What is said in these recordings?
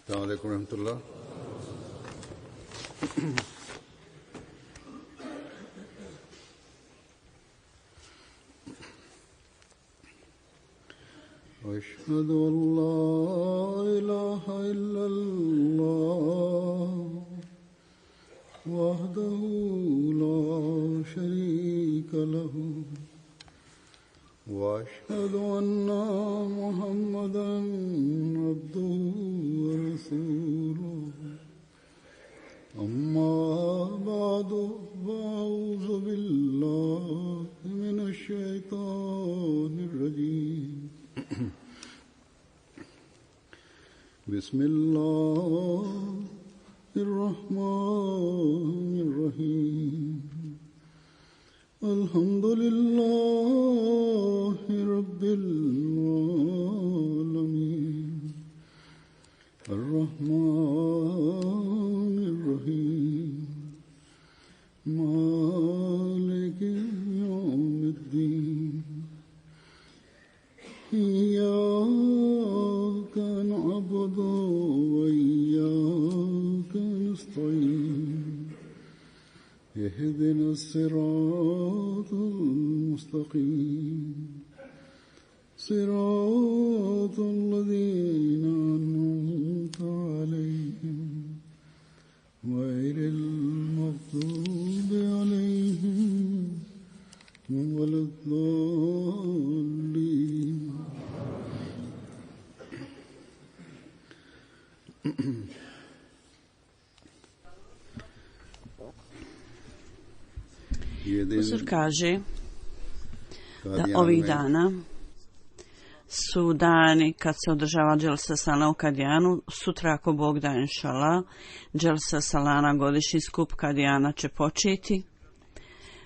السلام عليكم ورحمة الله. أشهد أن لا إله إلا الله وحده لا شريك له وأشهد أن محمدا عبده ورسوله أما بعد فأعوذ بالله من الشيطان الرجيم بسم الله الرحمن الرحيم الحمد لله رب العالمين الرحمن الرحيم مالك يوم الدين إياك نعبد وإياك نستعين اهدنا الصراط المستقيم صراط الذين أنعمت عليهم غير المغضوب عليهم ولا الضالين. Uzor kaže da ovih dana su dani kad se održava Dželsa Salana u Kadijanu. Sutra, ako Bog da, inšala, Dželsa Salana, godišnji skup Kadijana, će početi.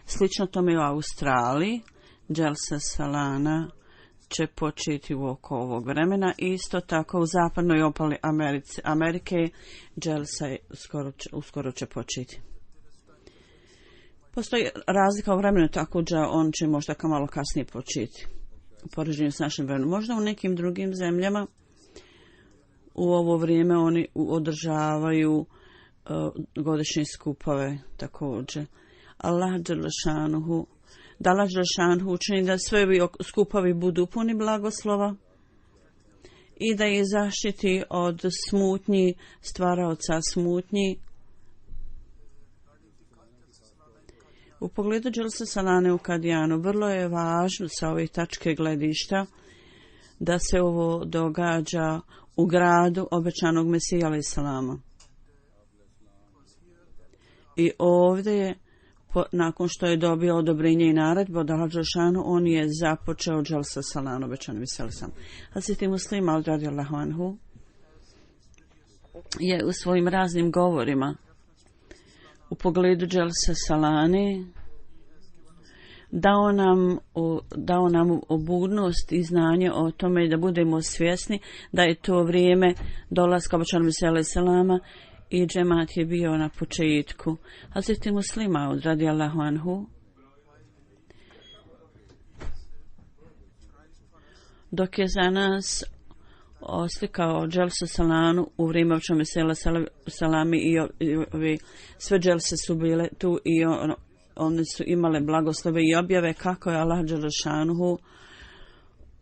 Slično tome i u Australiji. Dželsa Salana će početi u oko ovog vremena. Isto tako u zapadnoj obali Amerike Dželsa uskoro će početi. Postoji razlika u vremenu, tako da on će možda malo kasnije početi u poređenju s našim vremenom. Možda u nekim drugim zemljama u ovo vrijeme oni održavaju godišnje skupove također. Allah dželešanuhu, da Allah dželešanuhu učini da sve ovi skupovi budu puni blagoslova i da ih zaštiti od smutnji, stvaraoca smutnji. U pogledu Dželse Salane u Kadijanu vrlo je važno sa ove tačke gledišta da se ovo događa u gradu obećanog Mesija alejhi selama. I ovdje je, nakon što je dobio odobrenje i naredbu od Allaha dželešanu, on je započeo Dželsa Salanu obećanog Mesija alejhi selam. Hazreti Muslim Maud radijallahu anhu je u svojim raznim govorima u pogledu Dželse Salane dao nam obudnost i znanje o tome da budemo svjesni da je to vrijeme dolaska obećanog Mesija alejhi selama i džemat je bio na početku. Hazreti Muslima radijallahu anhu, dok je za nas oslikao Dželsu Salanu u vrijeme obećanog Mesija alejhi selama i sve dželse su bile tu i one su imale blagoslove i objave kako je Allah dželešanuhu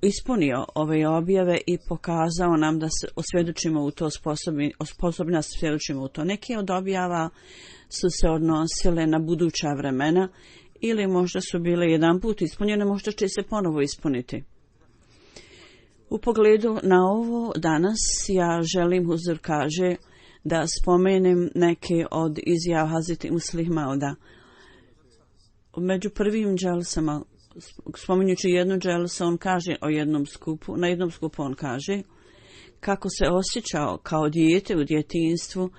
ispunio ove objave i pokazao nam da se osvjedočimo u to, sposobni da se svjedočimo u to. Neke od objava su se odnosile na buduća vremena ili možda su bile jedan put ispunjene, možda će se ponovo ispuniti. U pogledu na ovo danas ja želim, Huzur kaže, da spomenem neke od izjava Hazreti Muslima Mauda. Među prvim dželsama, spominjući jednu dželsu, on kaže o jednom skupu, na jednom skupu on kaže kako se osjećao kao dijete u djetinjstvu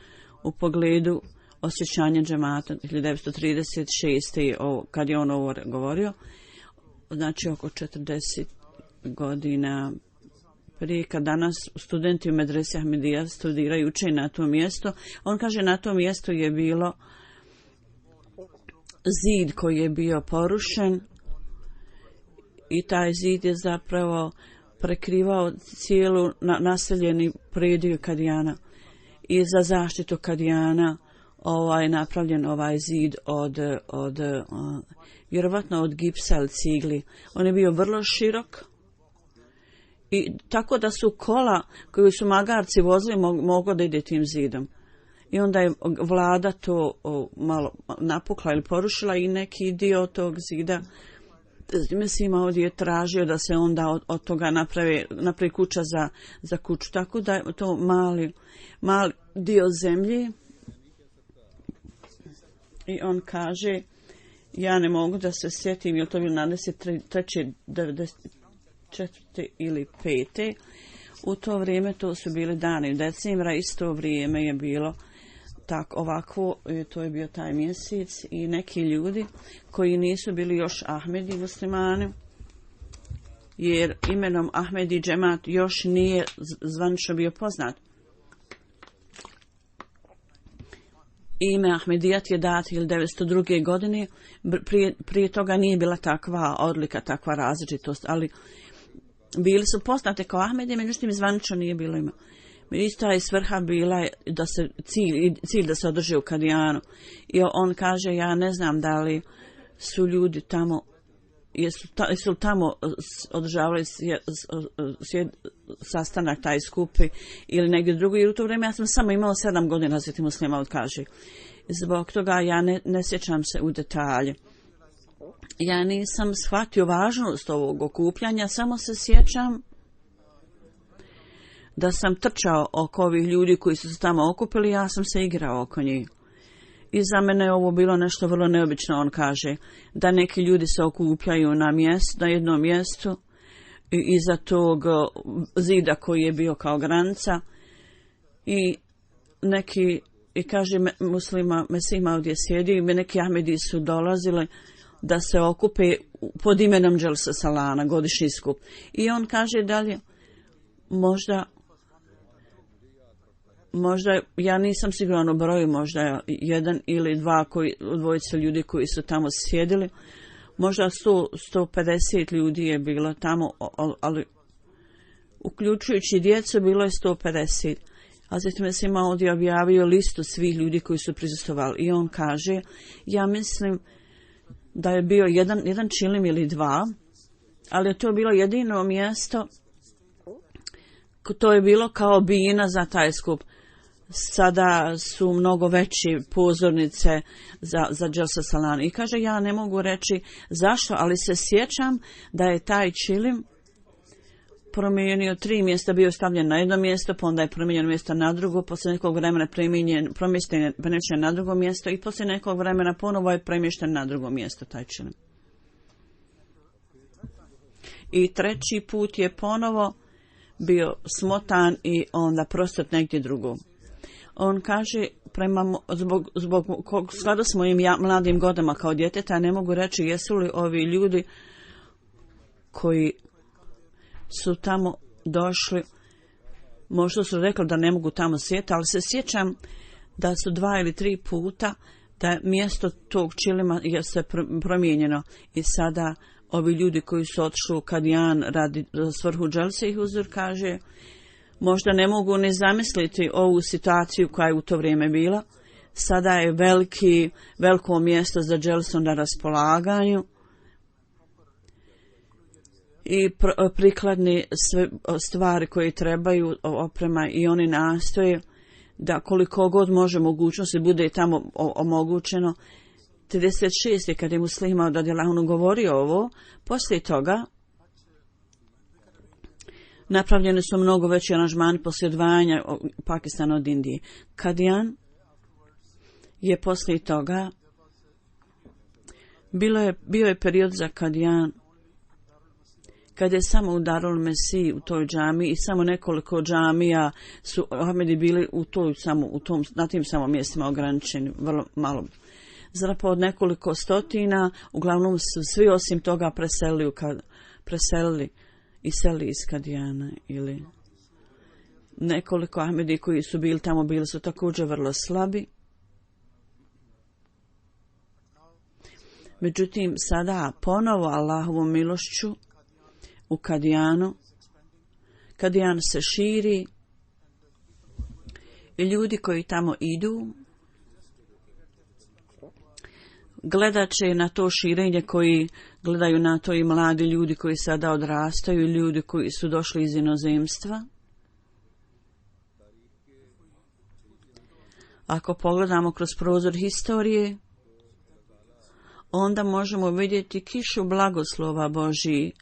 u pogledu osjećanja džemata 1936. kad je on ovo govorio, znači oko 40 godina prije, kad danas studenti u medresi Ahmedija studiraju, uče na to mjesto. On kaže na tom mjestu je bilo zid koji je bio porušen i taj zid je zapravo prekrivao cijelu naseljeni prediju Kadijana. i za zaštitu Kadijana napravljen ovaj zid od vjerovatno od gipsa ili cigli. On je bio vrlo širok i tako da su kola koju su magarci vozili moglo da ide tim zidom. I onda je vlada to malo napukla ili porušila i neki dio tog zida, mislim, ovdje je tražio da se onda od toga napravi kuća za kuću. Tako da je to mali dio zemlji. I on kaže, ja ne mogu da se sjetim, je li to bilo na 93. 94. ili 5. U to vrijeme to su bili dani decembra, isto vrijeme je bilo tako ovako, to je bio taj mjesec i neki ljudi koji nisu bili još Ahmedi muslimani, jer imenom Ahmedi džemat još nije zvanično bio poznat. Ime Ahmedijat je dat 1902. godine, prije toga nije bila takva odlika, takva različitost, ali bili su poznate kao Ahmedi, međutim zvanično nije bilo ime. Ista je svrha bila da se cilj da se održi u Kadijanu. I on kaže, ja ne znam da li su ljudi tamo, jesu tamo održavali sastanak taj skupi ili negdje drugo, jer u to vrijeme ja sam samo imao 7 godina, Hazreti Muslih Maud kaže. Zbog toga ja ne sjećam se u detalje. Ja nisam shvatio važnost ovog okupljanja, samo se sjećam da sam trčao oko ovih ljudi koji su se tamo okupili, ja sam se igrao oko njih. I za mene je ovo bilo nešto vrlo neobično, on kaže, da neki ljudi se okupljaju na jednom mjestu iza tog zida koji je bio kao granica i neki, i kaže muslima, Mesima ovdje sjedi, i neki Ahmedi su dolazili da se okupe pod imenom Dželsa Salana, godišnji skup. I on kaže dalje, možda, ja nisam siguran o broju, možda jedan ili dva dvojice ljudi koji su tamo sjedili, možda 150 ljudi je bilo tamo, ali uključujući djecu bilo je 150. A zatim sam ovdje objavio listu svih ljudi koji su prisustvovali i on kaže, ja mislim da je bio jedan čilim ili dva, ali je to bilo jedino mjesto, to je bilo kao bina za taj skup. Sada su mnogo veće pozornice za Dželsa Salana. I kaže, ja ne mogu reći zašto, ali se sjećam da je taj čilim promijenio 3 mjesta, bio stavljen na jedno mjesto, pa onda je promijenjeno mjesto na drugo, poslije nekog vremena premješten na drugo mjesto i poslije nekog vremena ponovo je premješten na drugo mjesto taj čilim. I 3. put je ponovo bio smotan i onda prostrt negdje drugo. On kaže, zbog skladu s mojim mladim godama kao djeteta, ne mogu reći jesu li ovi ljudi koji su tamo došli, možda su rekli da ne mogu tamo sjeti, ali se sjećam da su 2 ili 3 puta da je mjesto tog čilima je se promijenjeno i sada ovi ljudi koji su otišli u Kadijan radi svrhu Dželse i huzur kaže, možda ne mogu ni zamisliti ovu situaciju koja je u to vrijeme bila. Sada je veliko mjesto za Dželsu na raspolaganju i prikladni sve stvari koje trebaju, oprema, i oni nastoje da koliko god može mogućnosti bude tamo omogućeno. 36. kad je Muslih Maud radijallahu anhu govorio ovo, poslije toga napravljeni su mnogo veći aranžmani poslije odvajanja Pakistana od Indije. Kadijan je poslije toga, bio je period za Kadijan kad je samo u Darul Mesih u toj džami i samo nekoliko džamija su Ahmedi bili na tim samo mjestima ograničeni, vrlo malo. Zapravo od nekoliko stotina, uglavnom su svi osim toga preselili iz Kadijana, ili nekoliko Ahmedi koji su bili tamo bili su također vrlo slabi. Međutim, sada ponovo Allahovom milošću u Kadijanu, Kadijan se širi ljudi koji tamo idu gledat će na to širenje, koji gledaju na to i mladi ljudi koji sada odrastaju, ljudi koji su došli iz inozemstva. Ako pogledamo kroz prozor historije, onda možemo vidjeti kišu blagoslova Božji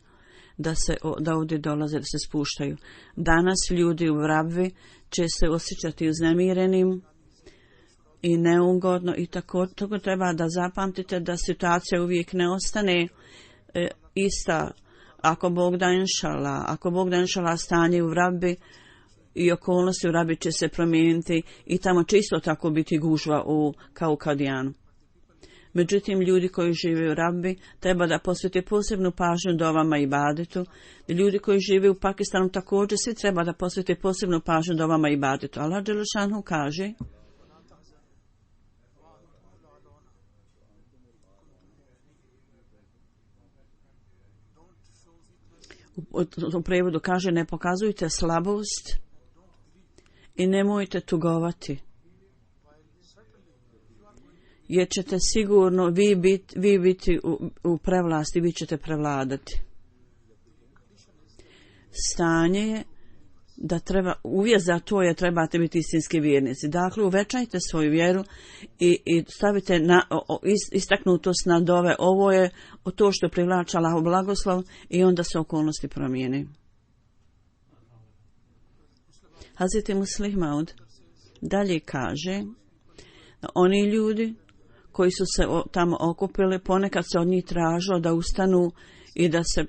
da ovdje dolaze, da se spuštaju. Danas ljudi u Vrabvi će se osjećati uznemirenim i neugodno i tako treba da zapamtite da situacija uvijek ne ostane ista. Ako Bog da inšala stanje u Vrabvi i okolnosti u Vrabvi će se promijeniti i tamo će isto tako biti gužva kao u Kadijanu. Međutim, ljudi koji žive u Rabbi treba da posvete posebnu pažnju dovama i badetu. Ljudi koji žive u Pakistanu također svi treba da posvete posebnu pažnju dovama i badetu. Allah dželešanu kaže: u prevodu kaže: ne pokazujte slabost i nemojte tugovati, jer ćete sigurno vi biti u prevlasti, vi ćete prevladati. Stanje je da uvijek za to je trebate biti istinski vjernici. Dakle, uvećajte svoju vjeru i stavite istaknutost na dove. Ovo je to što privlača Allahov blagoslov i onda se okolnosti promijene. Hazreti Muslih Maud dalje kaže: oni ljudi koji su se tamo okupili, ponekad se od njih tražilo da ustanu i da se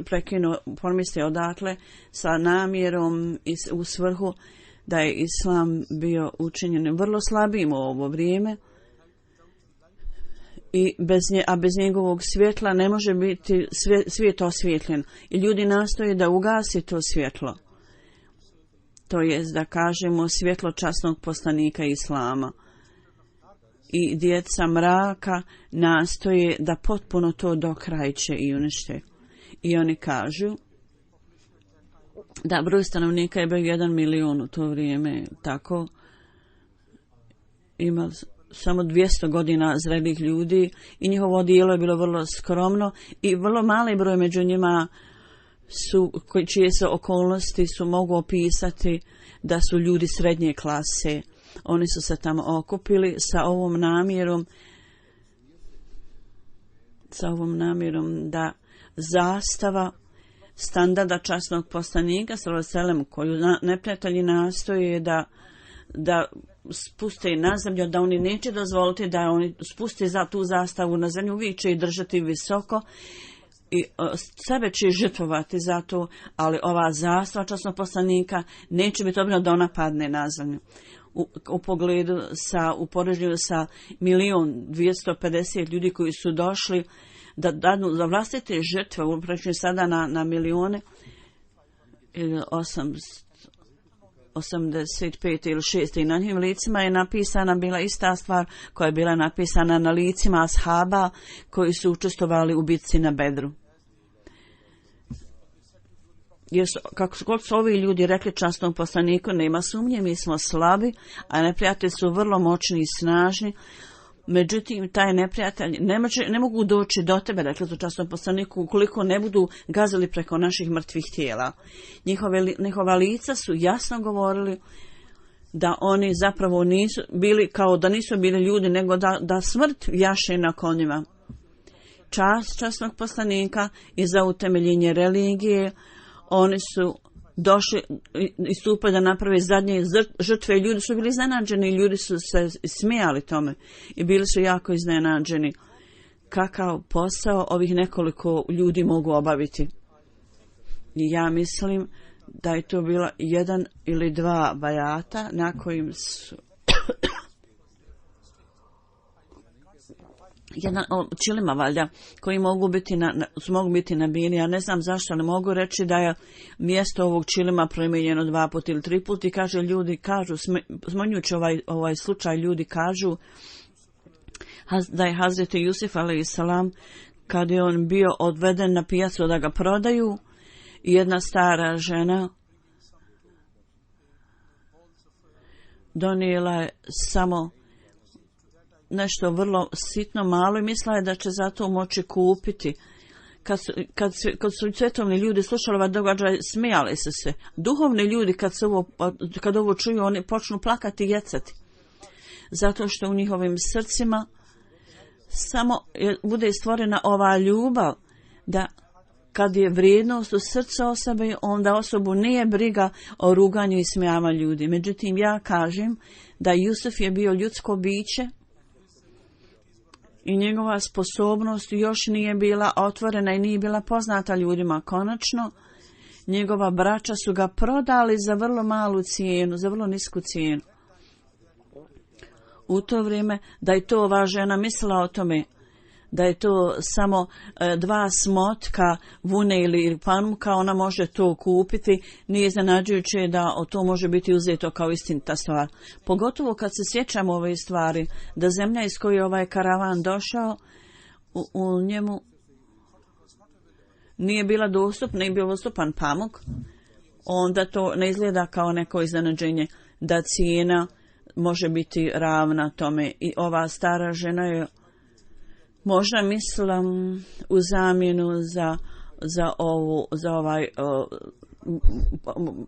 prekinu, pomisle odatle sa namjerom i u svrhu da je islam bio učinjen vrlo slabim u ovo vrijeme i bez njegovog svjetla ne može biti svijet osvjetljen. I ljudi nastoje da ugasi to svjetlo. To jest da kažemo svjetlo časnog poslanika islama. I djeca mraka nastoje da potpuno to dokrajče i unište. I oni kažu da broj stanovnika je bio 1 milion u to vrijeme, tako ima samo 200 godina zrelih ljudi i njihovo odijelo je bilo vrlo skromno i vrlo mali broj među njima čije se okolnosti mogu opisati da su ljudi srednje klase. Oni su se tamo okupili sa ovom namjerom da zastava standarda časnog poslanika sallallahu alejhi ve sellem koju neprijatelji nastoje da spuste na zemlju, da oni neće dozvoliti da oni spuste za tu zastavu na zemlju, uvijek će i držati visoko i sebe će žrtvovati za to, ali ova zastava časnog poslanika neće biti dobro da ona padne na zemlju. U pogledu u poređenju sa 1.250.000 ljudi koji su došli da dadu za vlastite žrtve, upravo sada na milijone, 85 ili 6 i na njim licima je napisana bila ista stvar koja je bila napisana na licima ashaba koji su učestvovali u bitci na Bedru. Jer kako su ovi ljudi rekli časnom poslaniku, nema sumnje, mi smo slabi, a neprijatelji su vrlo moćni i snažni. Međutim, taj neprijatelj ne mogu doći do tebe, rekli su časnom poslaniku, ukoliko ne budu gazili preko naših mrtvih tijela. Njihova lica su jasno govorili da oni zapravo nisu bili, kao da nisu bili ljudi, nego da smrt jaše na konjima. Čast časnog poslanika i za utemeljenje religije, oni su došli i stupili da naprave zadnje žrtve. Ljudi su bili iznenađeni, ljudi su se smijali tome i bili su jako iznenađeni kakav posao ovih nekoliko ljudi mogu obaviti. I ja mislim da je to bila 1 ili 2 bajata na kojim su jedan čilima valjda koji mogu biti nabijeni. Ja ne znam zašto, ali mogu reći da je mjesto ovog čilima promijenjeno 2 puta ili 3 puta i ljudi kažu, smanjujući ovaj slučaj, ljudi kažu da je Hazreti Jusuf alejsalam kad je on bio odveden na pijacu da ga prodaju, jedna stara žena donijela je samo nešto vrlo sitno malo i mislila je da će zato moći kupiti. Kad su svjetovni ljudi slušali ovaj događaj, smijali su se. Duhovni ljudi kad ovo čuju, oni počnu plakati i jecati. Zato što u njihovim srcima samo bude stvorena ova ljubav da kad je vrijednost u srcu osobe, onda osobu nije briga o ruganju i smijavanju ljudi. Međutim, ja kažem da Jusuf je bio ljudsko biće i njegova sposobnost još nije bila otvorena i nije bila poznata ljudima. Konačno, njegova braća su ga prodali za vrlo malu cijenu, za vrlo nisku cijenu. U to vrijeme da je to ova žena mislila o tome, da je to samo 2 smotka vune ili pamuka, ona može to kupiti, nije iznenađujuće da to može biti uzeto kao istinita stvar. Pogotovo kad se sjećamo ove stvari, da zemlja iz koje je ovaj karavan došao, u njemu nije bila dostupna, nije bio dostupan pamuk, onda to ne izgleda kao neko iznenađenje da cijena može biti ravna tome. I ova stara žena je možda mislila u zamjenu za ovaj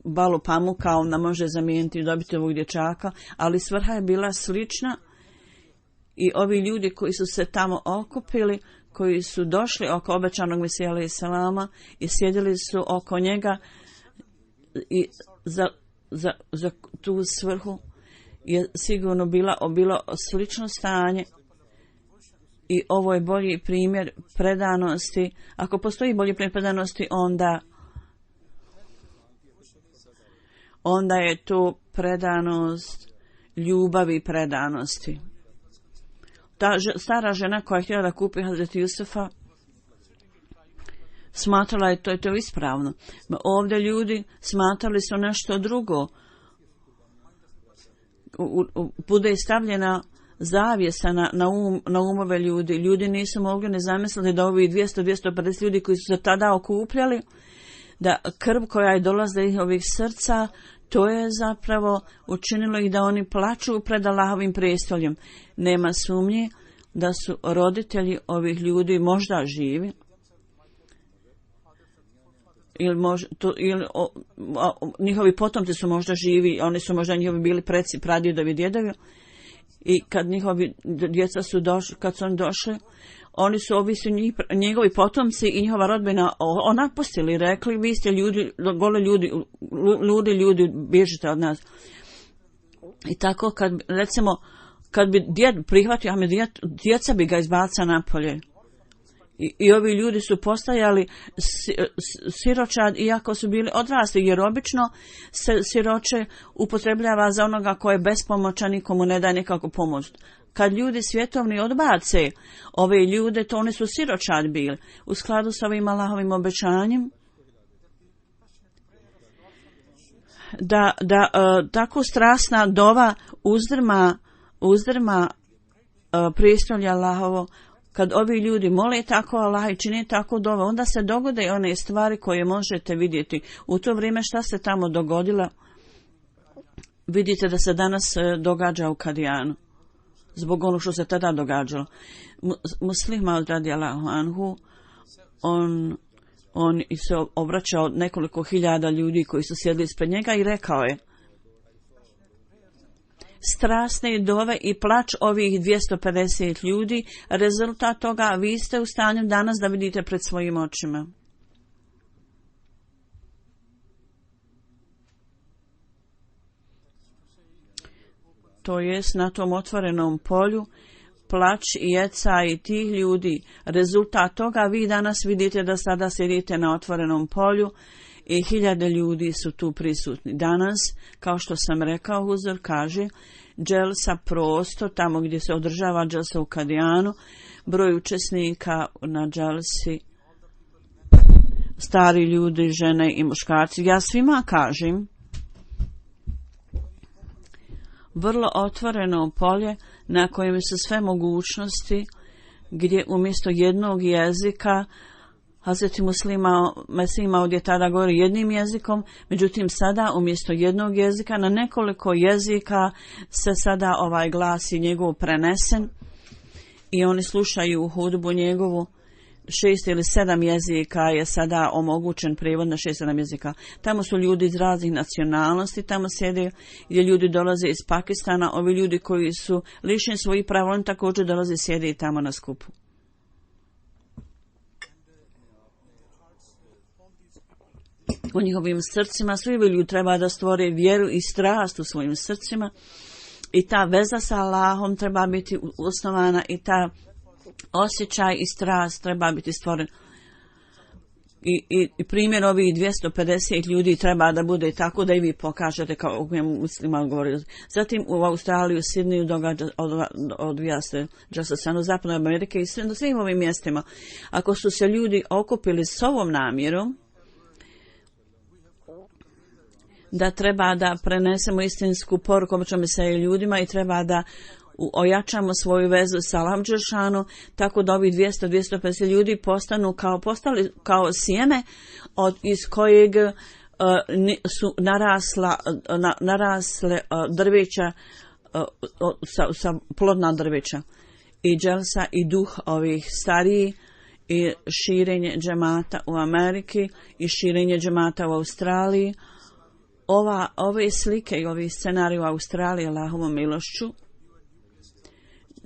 balu pamuka, ona može zamijeniti i dobiti ovog dječaka, ali svrha je bila slična i ovi ljudi koji su se tamo okupili, koji su došli oko obećanog Mesija alejhi selama i sjedili su oko njega i za tu svrhu je sigurno bilo slično stanje. I ovo je bolji primjer predanosti. Ako postoji bolji primjer predanosti, onda je to predanost ljubavi i predanosti. Ta stara žena koja je htjela da kupi Hazreti Jusufa, smatrala je to ispravno. Ovdje ljudi smatrali su nešto drugo. Bude stavljena zavjesa na umove ljudi. Ljudi nisu mogli ne zamisliti da ovi 200-250 ljudi koji su se tada okupljali, da krv koja je dolazila iz ovih srca, to je zapravo učinilo ih da oni plaču pred Allahovim prijestoljem. Nema sumnje da su roditelji ovih ljudi možda živi, ili njihovi potomci su možda živi, oni su možda njihovi bili preci, pradjedovi, djedovi. I kad njihovi djeca su došli, kad su oni došli, oni su njegovi potomci i njihova rodbina napustili, rekli, vi ste ljudi, gole ljudi, bježite od nas. I tako kad bi djed prihvatio, djeca bi ga izbacila napolje. I ovi ljudi su postajali siročad iako su bili odrasli, jer obično se siroče upotrebljava za onoga ko je bespomoćan, nikomu ne daje nikakvu pomoć. Kad ljudi svjetovni odbace ove ljude, to oni su siročad bili. U skladu s ovim Allahovim obećanjem, da tako strasna dova uzdrma prijestolje Allahovo. Kad ovi ljudi mole tako Allah i čine tako dove, onda se dogode one stvari koje možete vidjeti. U to vrijeme šta se tamo dogodilo, vidite da se danas događa u Kadijanu. Zbog onog što se tada događalo. Muslima radijallahu anhu, on se obraćao nekoliko hiljada ljudi koji su sjedli ispred njega i rekao je: strasne dove i plač ovih 250 ljudi, rezultat toga vi ste u stanju danas da vidite pred svojim očima. To jest na tom otvorenom polju, plač i jeca i tih ljudi, rezultat toga vi danas vidite da sada sjedite na otvorenom polju i hiljade ljudi su tu prisutni. Danas, kao što sam rekao, Huzur kaže, dželsa prostor, tamo gdje se održava dželsa u Kadijanu, broj učesnika na dželsi, stari ljudi, žene i muškarci. Ja svima kažem, vrlo otvoreno polje na kojem su sve mogućnosti, gdje umjesto jednog jezika Hazreti Mesih ovdje tada govori jednim jezikom, međutim sada umjesto jednog jezika na nekoliko jezika se sada ovaj glas je njegov prenesen i oni slušaju hudbu njegovu. 6 ili 7 jezika je sada omogućen prijevod na 6-7 jezika. Tamo su ljudi iz raznih nacionalnosti, tamo sjede gdje ljudi dolaze iz Pakistana, ovi ljudi koji su lišeni svojih prava, oni također dolaze i sjede i tamo na skupu. U njihovim srcima svi ljudi treba da stvore vjeru i strast u svojim srcima i ta veza sa Allahom treba biti osnovana i ta osjećaj i strast treba biti stvoren. I primjer ovih 250 ljudi treba da bude tako da i vi pokažete kao u muslima govori. Zatim u Australiji, u Sidneju odvija se Džasasanu, Zapadnoj Amerike i na svim ovim mjestima. Ako su se ljudi okupili s ovom namjerom da treba da prenesemo istinsku poruku običnom se ljudima i treba da ojačamo svoju vezu sa Allahom dželešanu, tako da ovih 200-250 ljudi postali kao sjeme iz kojeg su narasle drveća, sa plodna drveća. I dželsa i duh ovih stariji i širenje džemata u Ameriki i širenje džemata u Australiji. Ove slike i ovi scenariji u Australiji Allahovom milošću,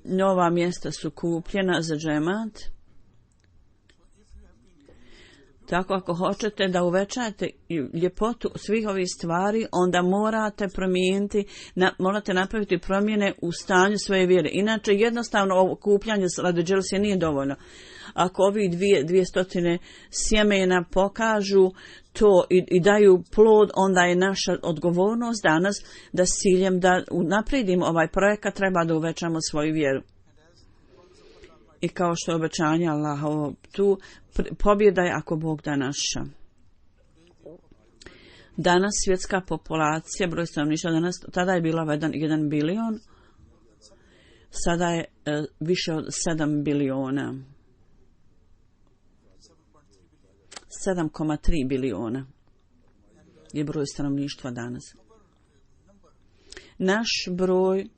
nova mjesta su kupljena za džemat. Tako ako hoćete da uvećate ljepotu svih ovih stvari, onda morate promijeniti, morate napraviti promjene u stanju svoje vjere. Inače jednostavno ovo kupljanje radi dželse nije dovoljno. Ako ovih 200 sjemena pokažu to i daju plod, onda je naša odgovornost danas da s ciljem da unaprijedimo ovaj projekat treba da uvećamo svoju vjeru. I kao što je obećanje Allahovo, tu pobjeda je ako Bog da naša. Danas svjetska populacija, broj stanovništva danas, tada je bila 1 bilion, sada je više od 7 biliona. 7,3 biliona je broj stanovništva danas. Naš broj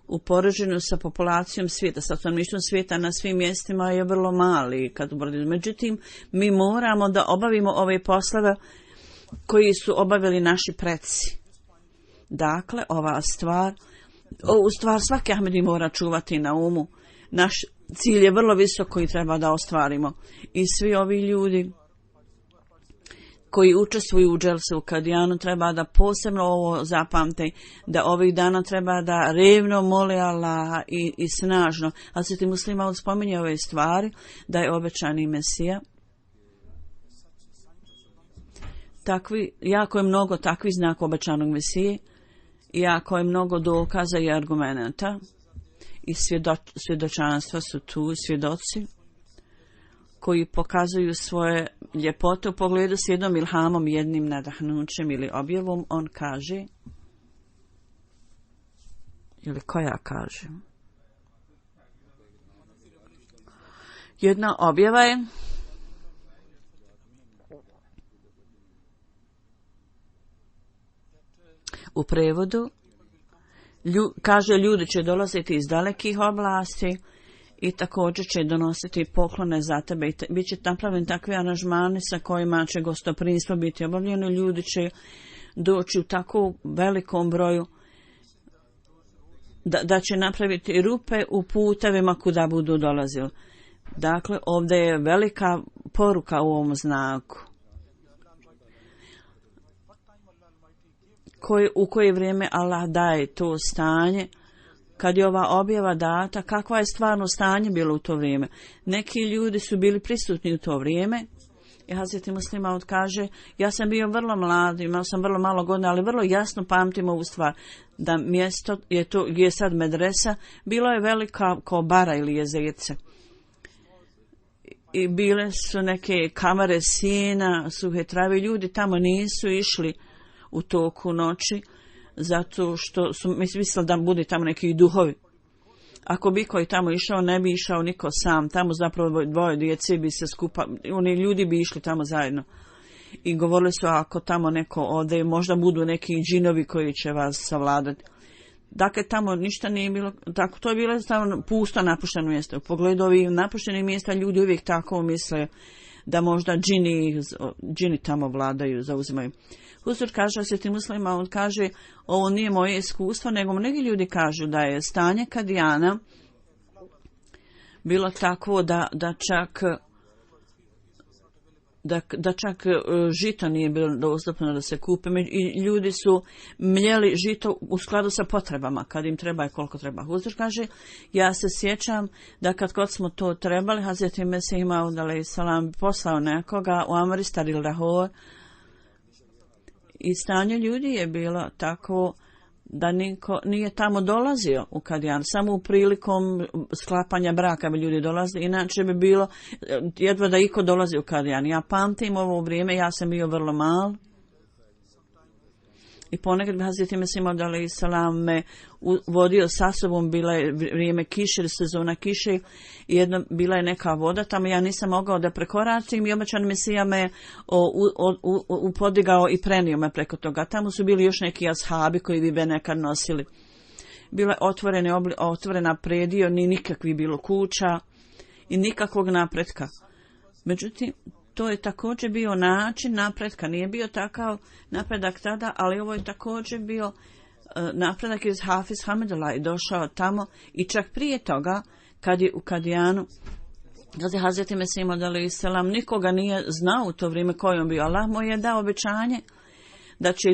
u poređenju sa populacijom svijeta, sa stanovništvom svijeta na svim mjestima je vrlo mali. Međutim, mi moramo da obavimo ove poslove koji su obavili naši preci. Dakle, ovu stvar svaki Ahmedi mora čuvati na umu. Naš cilj je vrlo visok koji treba da ostvarimo. I svi ovi ljudi koji učestvuju u dželsi u Kadijanu treba da posebno ovo zapamte, da ovih dana treba da revno mole Allaha i snažno. A Sveti Muslima spominje ove stvari, da je obećani Mesija. Jako je mnogo takvih znaka obećanog Mesije, jako je mnogo dokaza i argumenata i svjedočanstva su tu, svjedoci koji pokazuju svoje ljepote u pogledu s jednom ilhamom, jednim nadahnućem ili objavom. On kaže, ili koja kaže, jedna objava je u prevodu, kaže ljudi će dolaziti iz dalekih oblasti i također će donositi poklone za tebe. Biće napravljeni takvi aranžmani sa kojima će gostoprimstvo biti obavljeno. Ljudi će doći u tako velikom broju da će napraviti rupe u putevima kuda budu dolazili. Dakle, ovdje je velika poruka u ovom znaku. U koje vrijeme Allah daje to stanje, kad je ova objava data, kakva je stvarno stanje bilo u to vrijeme. Neki ljudi su bili prisutni u to vrijeme i Hazreti Muslima kaže, ja sam bio vrlo mlad, imao sam vrlo malo godina, ali vrlo jasno pamtim ovu stvar, da mjesto je to, gdje je sad medresa, bilo je velika kao bara ili jezerce. I bile su neke kamere sjena, suhe trave, ljudi tamo nisu išli u toku noći, zato što su mislili da bude tamo neki duhovi. Ako bi koji tamo išao, ne bi išao niko sam. Tamo zapravo dvoje djece bi se skupa, oni ljudi bi išli tamo zajedno. I govorili su, ako tamo neko ode, možda budu neki džinovi koji će vas savladati. Dakle, tamo ništa nije bilo, tako, to je bilo stavno pusto napušteno mjesto. U pogledu ovih napuštenih mjesta ljudi uvijek tako misle da možda džini tamo vladaju, zauzimaju. Huzur kaže sveti muslima, on kaže, ovo nije moje iskustvo, nego mnogi ljudi kažu da je stanje Kadijana bilo takvo da čak žito nije bilo dostupno da se kupe i ljudi su mljeli žito u skladu sa potrebama, kad im treba i koliko treba. Huzur kaže, ja se sjećam da kad smo to trebali, Hazreti Mesih Maud alejsalam poslao nekoga u Amristar ili Lahore i stanje ljudi je bilo tako da niko nije tamo dolazio u Kadijan, samo u prilikom sklapanja braka bi ljudi dolazili, inače bi bilo jedva da iko dolazi u Kadijan. Ja pamtim ovo vrijeme, ja sam bio vrlo mal i ponekad bi Hazreti Mesih Maud alejsalam me vodio sa sobom, bila je vrijeme kiše, sezona kiše i bila je neka voda tamo, ja nisam mogao da prekoračim i obećan Mesija me upodigao i prenio me preko toga. Tamo su bili još neki ashabi koji bi me nekad nosili. Bila je otvorena predio, ni nikakvi bilo kuća i nikakvog napretka. Međutim, to je također bio način napretka, nije bio takav napredak tada, ali ovo je također bio napredak iz Hafiz Hamidullah i došao tamo i čak prije toga, kad je u Kadijanu, kad je Hazreti Mesih Maud alejsalam nikoga nije znao u to vrijeme kojom bio. Allah mu je dao obećanje da će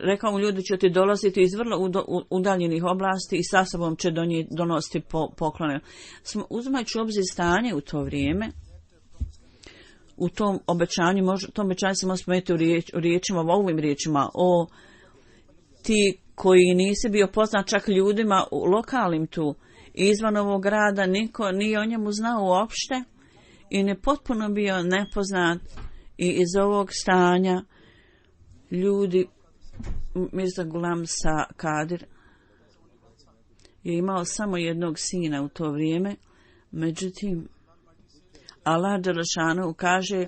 rekao mu ljudi će ti dolaziti iz vrlo udaljenih oblasti i sa sobom će donositi poklone. Uzimajući obzir stanje u to vrijeme, u tom obećanju, tom obećanju se može spomenuti u riječima, u ovim riječima, o ti koji nisi bio poznat čak ljudima u lokalnim tu, izvan ovog grada, niko nije o njemu znao uopšte i ne potpuno bio nepoznat i iz ovog stanja ljudi, Mirza Gulam Kadir je imao samo jednog sina u to vrijeme, međutim, Allah dželešanu kaže,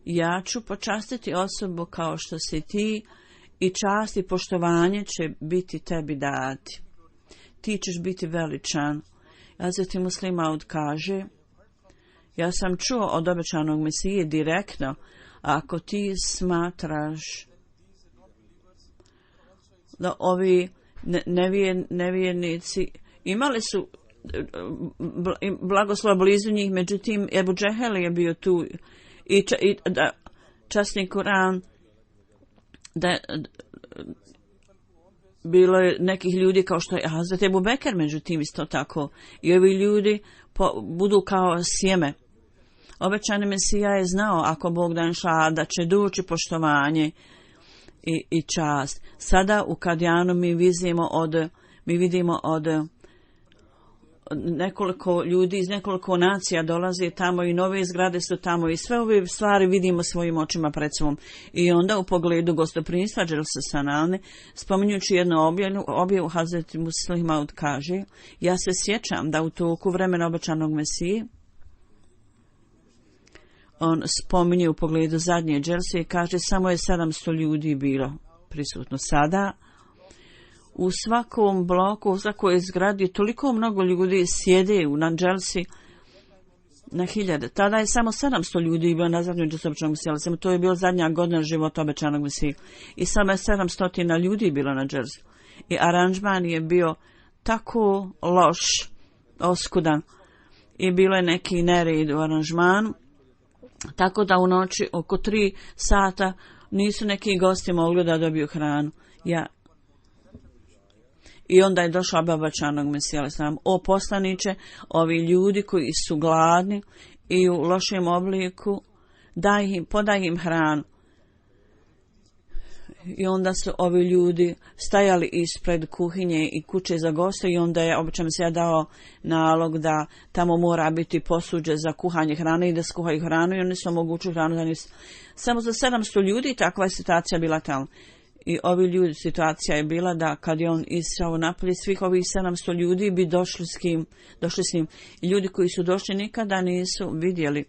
ja ću počastiti osobu kao što si ti i čast i poštovanje će biti tebi dati. Ti ćeš biti veličan. Hazreti Muslih Maud kaže, ja sam čuo od obećanog Mesije direktno, ako ti smatraš da ovi nevjernici imali su blagoslov blizu njih, međutim Ebu Džehel je bio tu i časni Kur'an da bilo je nekih ljudi kao što je Hazret Ebu Bekr, međutim isto tako i ovi ljudi budu kao sjeme. Obećani Mesija je znao, ako Bog da inša, da će doći poštovanje i čast. Sada u Kadijanu mi vidimo od nekoliko ljudi iz nekoliko nacija dolaze tamo i nove zgrade su tamo i sve ove stvari vidimo svojim očima pred sobom. I onda u pogledu gostoprimstva Dželse Sanalne, spominjući jednu objavu Hazreti Muslih Maud kaže, ja se sjećam da u toku vremena obećanog Mesije, on spominje u pogledu zadnje Dželse i kaže samo je 700 ljudi bilo prisutno. Sada u svakom bloku, u svakoj zgradi toliko mnogo ljudi sjede na Dželsi na hiljade. Tada je samo 700 ljudi bilo na zadnjoj Dželsi obećanog Mesije. To je bila zadnja godina života obećanog Mesije. I samo je 700 ljudi bilo na Dželsi. I aranžman je bio tako loš, oskudan. I bilo je neki nered u aranžmanu. Tako da u noći oko 3 sata nisu neki gosti mogli da dobiju hranu. I onda je došao obećanog Mesija alejselam, o poslaniče, ovi ljudi koji su gladni i u lošem obliku, podaj im hranu. I onda su ovi ljudi stajali ispred kuhinje i kuće za goste i onda je obećan Mesija dao nalog da tamo mora biti posuđe za kuhanje hrane i da skuhaju hranu i oni su omogućili hranu. Samo za 700 ljudi takva je situacija bila tamo. I ovi ljudi, situacija je bila da kad je on išao napolje, svih ovih 700 ljudi bi došli s njim. I ljudi koji su došli nikada nisu vidjeli.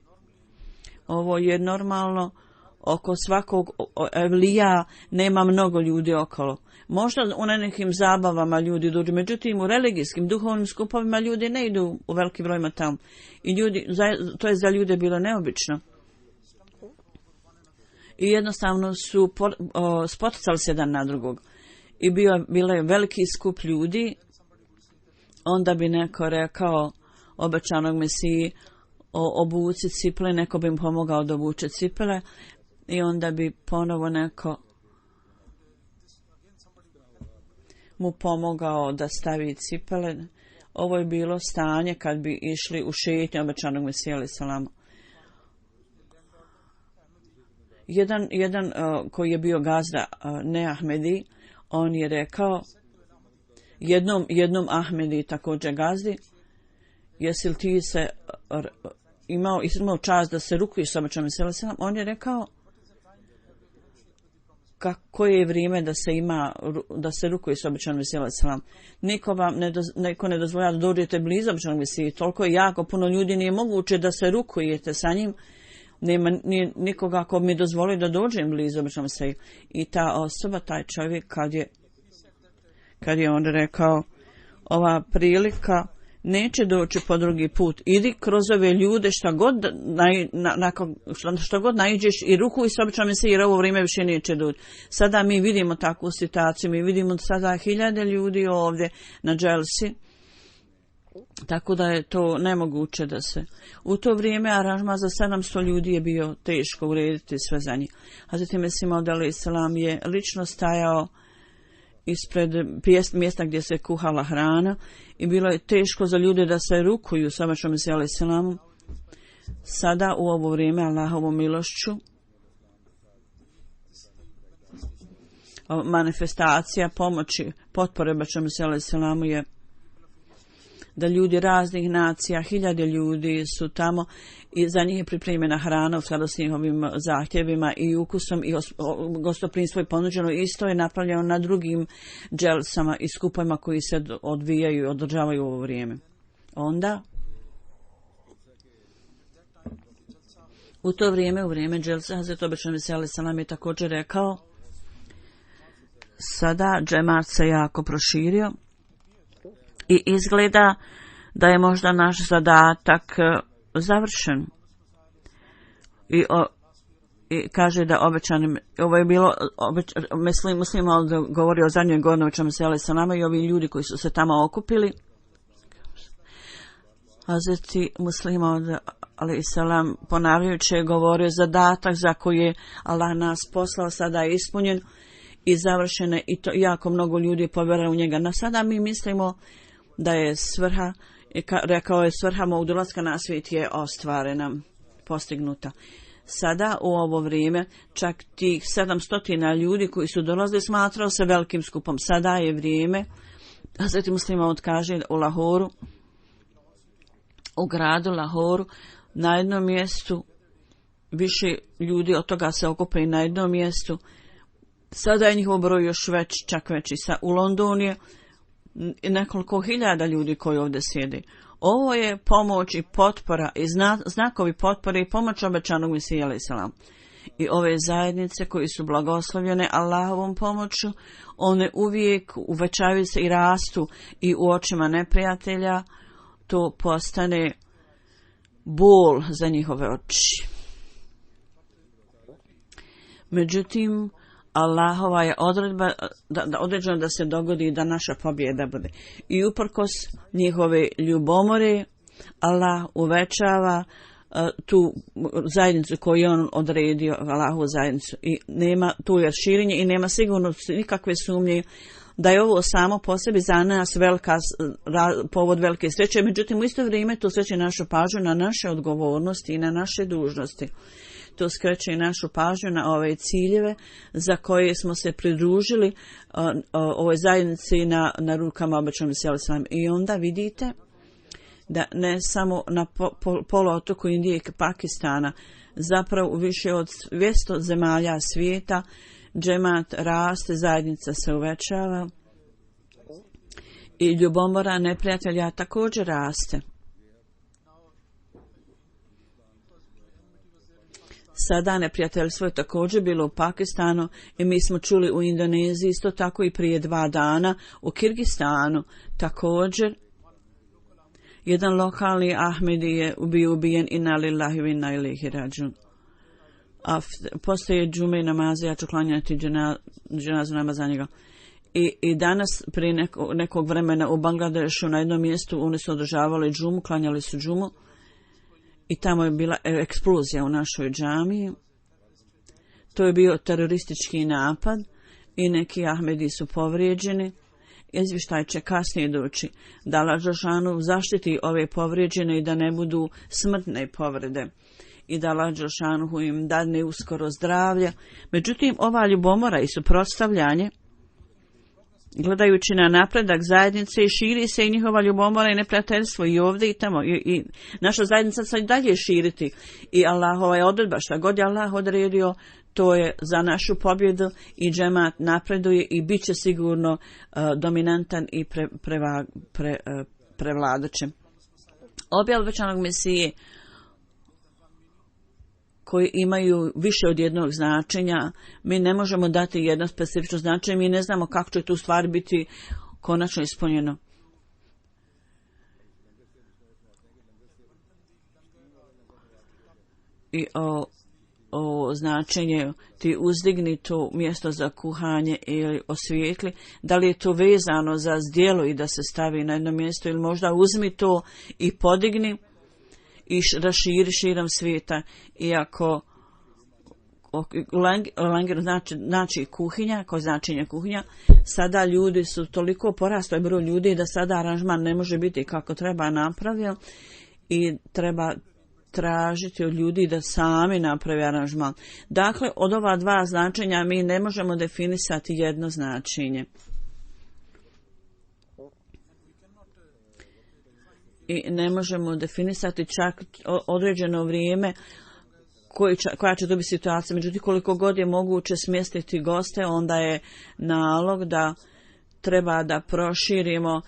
Ovo je normalno, oko svakog evlija nema mnogo ljudi okolo. Možda u nekim zabavama ljudi dođu, međutim u religijskim, duhovnim skupovima ljudi ne idu u veliki brojima tamo. I ljudi, to je za ljude bilo neobično. I jednostavno su spoticali se jedan na drugog. I bilo je veliki skup ljudi, onda bi neko rekao obećanog Mesiji obuci cipele, neko bi im pomogao da obuče cipele i onda bi ponovo neko mu pomogao da stavi cipele. Ovo je bilo stanje kad bi išli u šetnju obećanog Mesija alejhi selam. Jedan koji je bio gazda ne Ahmedi, on je rekao jednom Ahmedi također gazdi, jesi li ti se imao čast da se rukuješ sa obećanim Mesijom alejhi selam? On je rekao kako je vrijeme da se rukuje sa obećanim Mesijom alejhi selam. Niko ne dozvoljava da dođete blizu obećanog Mesije. Toliko je jako puno ljudi, nije moguće da se rukujete sa njim. Nema nikoga ko mi dozvoli da dođem blizu obećanog Mesije. I ta osoba, taj čovjek, kad je on rekao ova prilika neće doći po drugi put. Idi kroz ove ljude šta god naiđeš i rukuj se obećanom Mesiji, jer ovo vrijeme više neće doći. Sada mi vidimo takvu situaciju, mi vidimo sada 1000 ljudi ovdje na dželsi, tako da je to nemoguće da se. U to vrijeme aranžman za 700 ljudi je bio teško urediti sve za njih. Hazreti Mesih Maud alejhi selam je lično stajao ispred mjesta gdje se kuhala hrana i bilo je teško za ljude da se rukuju sa obećanim Mesijom alejhi selamom. Sada u ovo vrijeme Allahovom milošću manifestacija pomoći, potpore obećanom Mesiju alejhi selamu je da ljudi raznih nacija, 1000 ljudi su tamo i za njih je pripremljena hrana u skladu s njihovim zahtjevima i ukusom i gostoprimstvo je ponuđeno. Isto je napravljeno na drugim dželsama i skupovima koji se odvijaju i održavaju u ovo vrijeme. Onda u to vrijeme, u vrijeme dželsa, Hazret obećanog Mesija alejhi selam je također rekao, sada džemat se jako proširio i izgleda da je možda naš zadatak završen. I kaže da obećanim, ovo je bilo, muslima govori o zadnjoj godini obećanom Mesiji alejhi selam i ovi ljudi koji su se tamo okupili. Hazreti muslima alejhi selam ponavljajući je govorio zadatak za koji je Allah nas poslao sada je ispunjen i završene i to jako mnogo ljudi povjerovalo u njega. Na sada mi mislimo da je svrha, rekao je svrha mog dolaska na svijet je ostvarena, postignuta. Sada u ovo vrijeme čak tih 700 ljudi koji su dolazili smatrao se velikim skupom. Sada je vrijeme, Hazreti muslima odkaže u Lahoru, u gradu Lahoru, na jednom mjestu više ljudi od toga se okupaju na jednom mjestu. Sada je njihov broj još čak veći. U Londonu je nekoliko 1000 ljudi koji ovdje sjede. Ovo je pomoć i potpora i znakovi potpore i pomoć obećanog Mesija alejhi selam. I ove zajednice koji su blagoslovljene Allahovom pomoću, one uvijek uvećavaju se i rastu i u očima neprijatelja to postane bol za njihove oči. Međutim, Allahova je odredba određeno da se dogodi da naša pobjeda bude. I uprkos njihove ljubomore, Allah uvećava tu zajednicu koju je on odredio, Allahovu zajednicu. I nema tu je širenje i nema sigurno nikakve sumnje da je ovo samo po sebi za nas povod velike sreće. Međutim, u isto vrijeme to skreće našu pažnju na naše odgovornosti i na naše dužnosti. To skreće našu pažnju na ove ciljeve za koje smo se pridružili ovoj zajednici na rukama obećanog Mesija alejhi selam. I onda vidite da ne samo na poluotoku Indije i Pakistana, zapravo u više od 200 zemalja svijeta Džemat raste, zajednica se uvećava i ljubomora neprijatelja također raste. Sada neprijateljstvo je također bilo u Pakistanu i mi smo čuli u Indoneziji, isto tako i prije 2 dana u Kirgistanu. Također, jedan lokalni Ahmedi je bio ubijen inna lillahi wa inna ilaihi rađun. A postoje džume namaze, ja ću klanjati dženazu namaz za njega. I danas prije nekog vremena u Bangladešu na jednom mjestu oni su održavali džumu, klanjali su džumu i tamo je bila eksplozija u našoj džamiji. To je bio teroristički napad i neki Ahmedi su povrijeđeni. Izvještaj će kasnije doći da Allah dželešanu zaštiti ove povrijeđene i da ne budu smrtne povrede i da Allah dželešanu im dadne uskoro zdravlje. Međutim, ova ljubomora i suprotstavljanje, gledajući na napredak zajednice, i širi se i njihova ljubomora i neprijateljstvo i ovdje i tamo. I naša zajednica se dalje širiti. I Allahova je odredba, šta god je Allah odredio, to je za našu pobjedu i džemat napreduje i bit će sigurno dominantan i prevladaće. Objave obećanog Mesije koji imaju više od jednog značenja, mi ne možemo dati jedno specifično značenje, mi ne znamo kako će tu stvari biti konačno ispunjeno. I o značenje ti uzdigni to mjesto za kuhanje ili osvijetli, da li je to vezano za zdjelo i da se stavi na jedno mjesto ili možda uzmi to i podigni i raširi širom svijeta. Iako Langer znači kuhinja, kao značenje kuhinja, sada ljudi su toliko porastao je broj ljudi da sada aranžman ne može biti kako treba napravio i treba tražiti od ljudi da sami napravi aranžman. Dakle, od ova 2 značenja mi ne možemo definisati jedno značenje. I ne možemo definisati čak određeno vrijeme koja će to biti situacija. Međutim, koliko god je moguće smjestiti goste, onda je nalog da treba da proširimo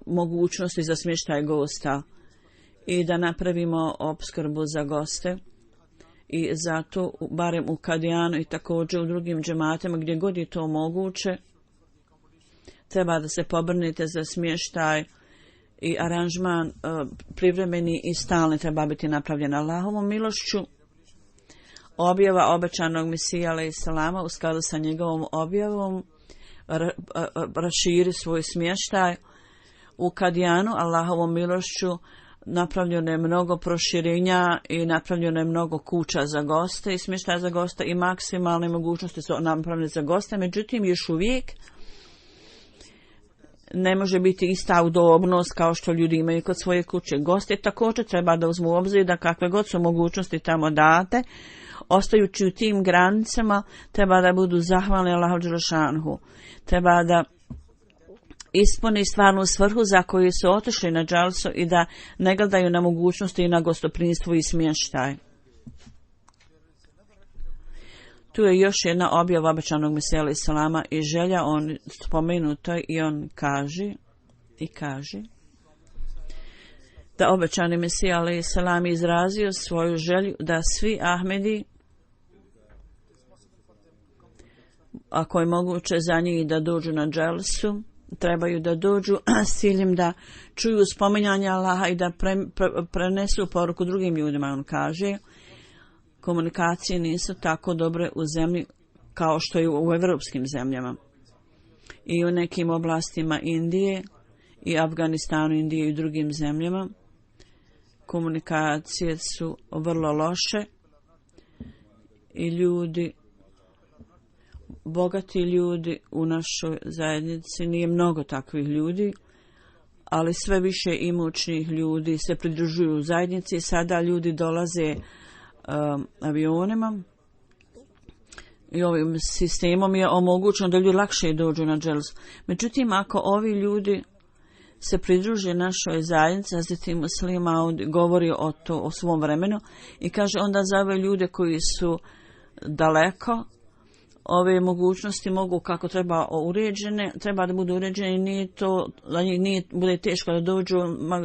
mogućnosti za smještaj gosta i da napravimo opskrbu za goste. I zato, barem u Kadijanu i također u drugim džematima, gdje god je to moguće, treba da se pobrnite za smještaj i aranžman privremeni i stalni treba biti napravljen Allahovom milošću. Objava obećanog Mesija alejselama u skladu sa njegovom objavom raširi svoj smještaj. U Kadijanu Allahovom milošću napravljeno je mnogo proširenja i napravljeno je mnogo kuća za goste i smještaja za goste i maksimalne mogućnosti su napravljene za goste. Međutim, još uvijek ne može biti ista udobnost kao što ljudi imaju kod svoje kuće. Goste također treba da uzmu u obzir da kakve god su mogućnosti tamo date, ostajući u tim granicama, treba da budu zahvalni Allahu dželešanhu. Treba da ispuni stvarnu svrhu za koju su otišli na džalsu i da ne gledaju na mogućnosti i na gostoprinstvo i smještaj. Tu je još jedna objava obećanog Mesija alejselama i želja, on spomenuto i on kaže da obećani Mesija alejselam izrazio svoju želju da svi Ahmedi, ako je moguće za njih da dođu na dželsu, trebaju da dođu s ciljem da čuju spominjanje Allaha i da prenesu poruku drugim ljudima. On kaže, komunikacije nisu tako dobre u zemlji kao što je u evropskim zemljama. I u nekim oblastima Indije i Afganistanu, Indije i drugim zemljama komunikacije su vrlo loše i ljudi, bogati ljudi u našoj zajednici, nije mnogo takvih ljudi, ali sve više imućnih ljudi se pridružuju u zajednici. Sada ljudi dolaze avionima i ovim sistemom je omogućeno da ljudi lakše dođu na dželsu. Međutim, ako ovi ljudi se pridruže našoj zajednici, Hazreti Muslim Maud govori o svom vremenu i kaže onda za ove ljude koji su daleko, ove mogućnosti mogu kako treba uređene, treba da budu uređene, nije to, da njih nije bude teško da dođu,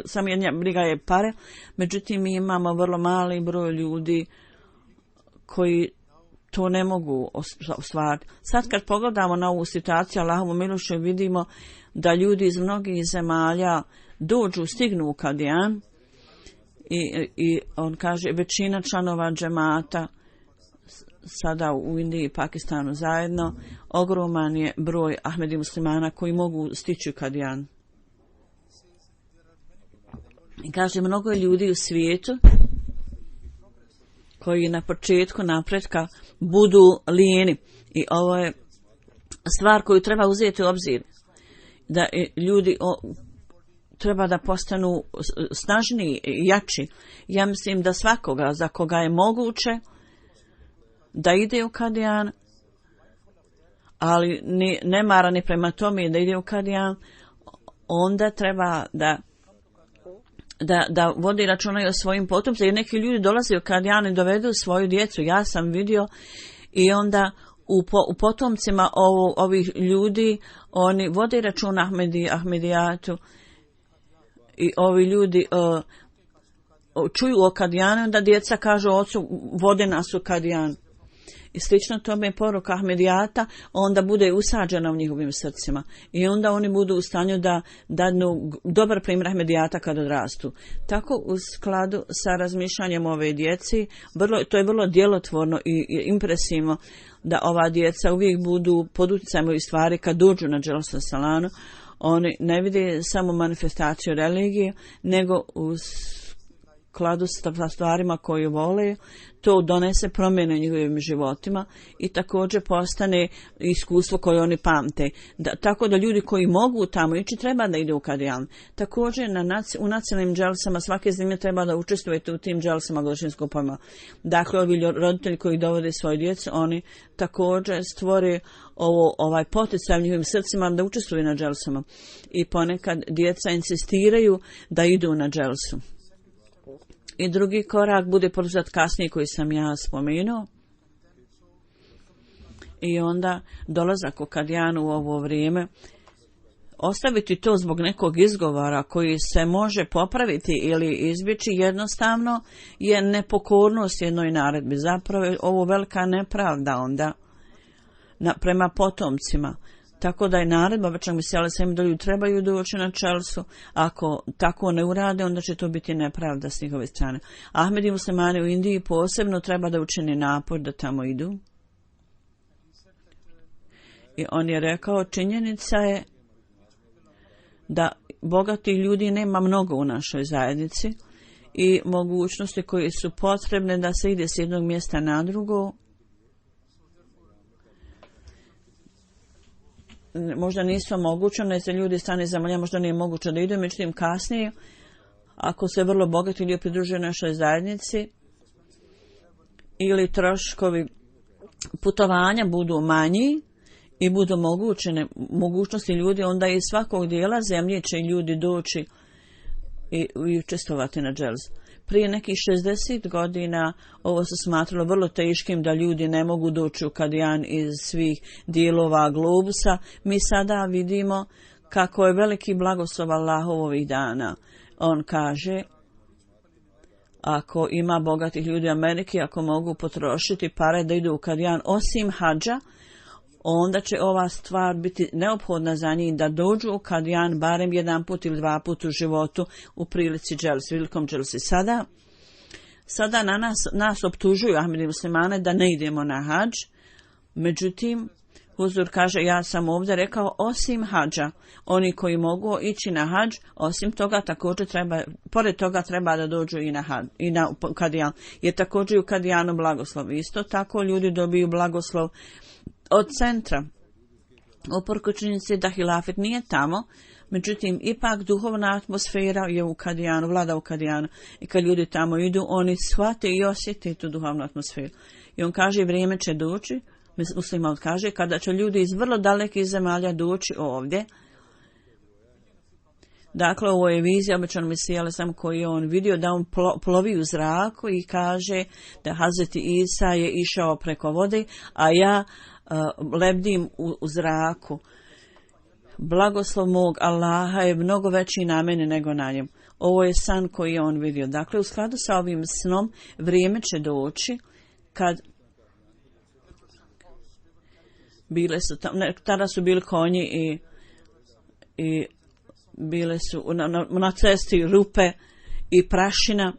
samo jedna briga je pare, međutim mi imamo vrlo mali broj ljudi koji to ne mogu ostvariti. Sad kad pogledamo na ovu situaciju, Allahovu milošću, vidimo da ljudi iz mnogih zemalja stignu u Kadian i on kaže većina članova džemata sada u Indiji i Pakistanu zajedno, ogroman je broj Ahmedi muslimana koji mogu stići u Kadian. I kaže, mnogo je ljudi u svijetu koji na početku napretka budu lijeni. I ovo je stvar koju treba uzeti u obzir. Da ljudi treba da postanu snažniji i jači. Ja mislim da svakoga za koga je moguće da ide u Kadian, ali ne mara ni prema tome da ide u Kadian, onda treba da vodi računa o svojim potomcima, jer neki ljudi dolaze u Kadian i dovedu svoju djecu. Ja sam vidio i onda u potomcima ovih ljudi oni vode računa Ahmedijatu i ovi ljudi čuju o Kadijanu, da djeca kažu ocu vode nas u Kadijan. I slično tome je poruka Ahmedijata, onda bude usađena u njihovim srcima. I onda oni budu u stanju da dadnu dobar primjer Ahmedijata kad odrastu. Tako u skladu sa razmišljanjem ove djeci, to je vrlo djelotvorno i impresivno da ova djeca uvijek budu pod utjecajem ovih stvari kad dođu na Dželsa Salanu. Oni ne vide samo manifestaciju religije, nego u skladu sa stvarima koju vole, to donese promjene u njihovim životima i također postane iskustvo koje oni pamte. Tako da ljudi koji mogu tamo ići treba da idu u Kadijan. Također u nacionalnim dželsama svake zemlje treba da učestvujete u tim dželsama godišnjim skupovima. Dakle, ovi roditelji koji dovode svoje djecu, oni također stvore ovaj poticaj u njihovim srcima da učestvuju na dželsama. I ponekad djeca insistiraju da idu na dželsu. I drugi korak bude poduzet kasnije koji sam ja spomenuo. I onda dolazak u Kadijanu u ovo vrijeme. Ostaviti to zbog nekog izgovora koji se može popraviti ili izbjeći jednostavno je nepokornost jednoj naredbi. Zapravo je ovo velika nepravda onda prema potomcima. Tako da je naredba večnog Mesija alejhi da ljudi trebaju doći na Dželsu. Ako tako ne urade, onda će to biti nepravda s njihove strane. Ahmedi muslimani u Indiji posebno treba da učini napor da tamo idu. I on je rekao, činjenica je da bogatih ljudi nema mnogo u našoj zajednici i mogućnosti koje su potrebne da se ide s jednog mjesta na drugo možda nisu omogućene za ljudi strane zemalja, možda nije moguće da idu, međutim kasnije, ako se vrlo bogati ljudi pridružuju našoj zajednici ili troškovi putovanja budu manji i budu mogućnosti ljudi, onda iz svakog dijela zemlje će ljudi doći i učestvovati na dželsu. Prije nekih 60 godina ovo se smatralo vrlo teškim da ljudi ne mogu doći u Kadijan iz svih dijelova globusa. Mi sada vidimo kako je veliki blagoslov Allahov ovih dana. On kaže, ako ima bogatih ljudi u Ameriki, ako mogu potrošiti pare da idu u Kadijan osim hadža, onda će ova stvar biti neophodna za njih da dođu u Kadijan barem jedan put ili dva put u životu u prilici dželsi, velikom dželsi. Sada na nas optužuju Ahmedi muslimane da ne idemo na hadž, međutim, Huzur kaže, ja sam ovdje rekao osim hadža, oni koji mogu ići na hadž, osim toga također pored toga treba da dođu i na Kadijan, jer također u Kadijanu blagoslov. Isto tako ljudi dobiju blagoslov od centra. Uprkos činjenici da hilafet nije tamo, međutim, ipak duhovna atmosfera je u Kadijanu, vlada u Kadijanu. I kad ljudi tamo idu, oni shvate i osjete tu duhovnu atmosferu. I on kaže, vrijeme će doći, musliman kaže, kada će ljudi iz vrlo dalekih zemalja doći ovdje, Dakle, ovo je vizija obećanog Mesija, ali sam koji je on vidio da on plovi u zraku i kaže da Hazreti Isa je išao preko vode, a ja lebdim u zraku. Blagoslov mog Allaha je mnogo veći na mene nego na njemu. Ovo je san koji je on vidio. Dakle, u skladu sa ovim snom, vrijeme će doći kad tada su bili konji i bile su na cesti rupe i prašina.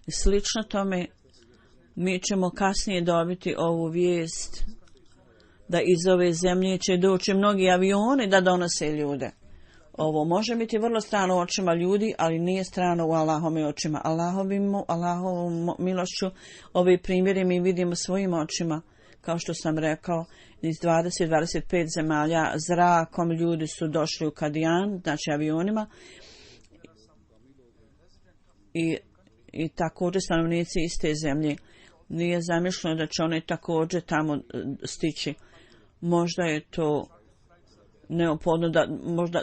I slično tome mi ćemo kasnije dobiti ovu vijest da iz ove zemlje će doći mnogi avioni da donose ljude. Ovo može biti vrlo strano u očima ljudi, ali nije strano u Allahovim očima. Allahovom milošću ove primjere mi vidimo svojim očima. Kao što sam rekao, iz 20-25 zemalja zrakom ljudi su došli u Kadian, znači avionima, i također stanovnici iste zemlje. Nije zamišljeno da će oni također tamo stići. Možda je to neophodno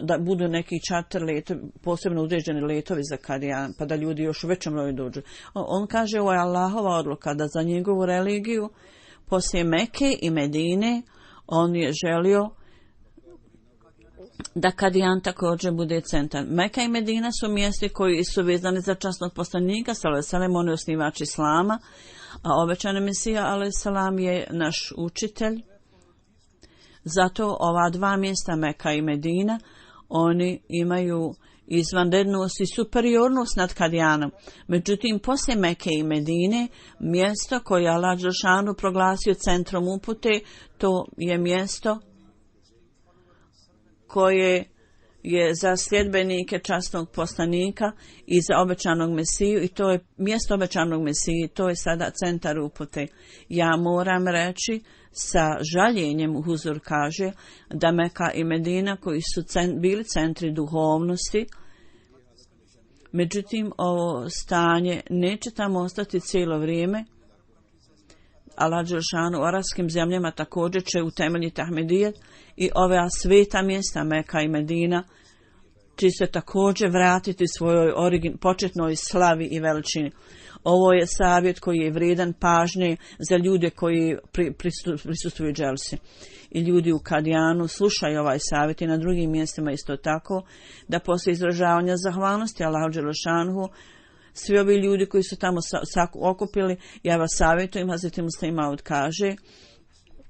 da budu neki čarter letovi, posebno određeni letovi za Kadian, pa da ljudi još u većem broju dođu. On kaže, ovo je Allahova odluka da za njegovu religiju poslije Mekke i Medine on je želio da Kadian također bude centar. Meka i Medina su mjesti koji su vezani za časnog poslanika, sallallahu on je osnivač Islama, a obećani Mesija, alejselam, je naš učitelj. Zato ova dva mjesta, Meka i Medina, oni imaju izvanrednost i superiornost nad Kadijanom. Međutim, poslije Meke i Medine, mjesto koje je Allah dželešanu proglasio centrom upute, to je mjesto koje je za sljedbenike časnog poslanika i za obećanog Mesiju, i to je mjesto obećanog Mesije, to je sada centar upute. Ja moram reći sa žaljenjem, Huzur kaže, da Meka i Medina, koji su bili centri duhovnosti, međutim ovo stanje neće tamo ostati cijelo vrijeme. Allah dželešanu u arapskim zemljama također će utemeljiti Ahmedijet i ova sveta mjesta Meka i Medina će se također vratiti svojoj početnoj slavi i veličini. Ovo je savjet koji je vrijedan pažnje za ljude koji prisustvuju dželsi. I ljudi u Kadijanu slušaju ovaj savjet i na drugim mjestima isto tako, da poslije izražavanja zahvalnosti Allahu dželešanu, svi ovi ljudi koji su tamo okupili, ja vas savjetujem, Hazreti Muslih Maud kaže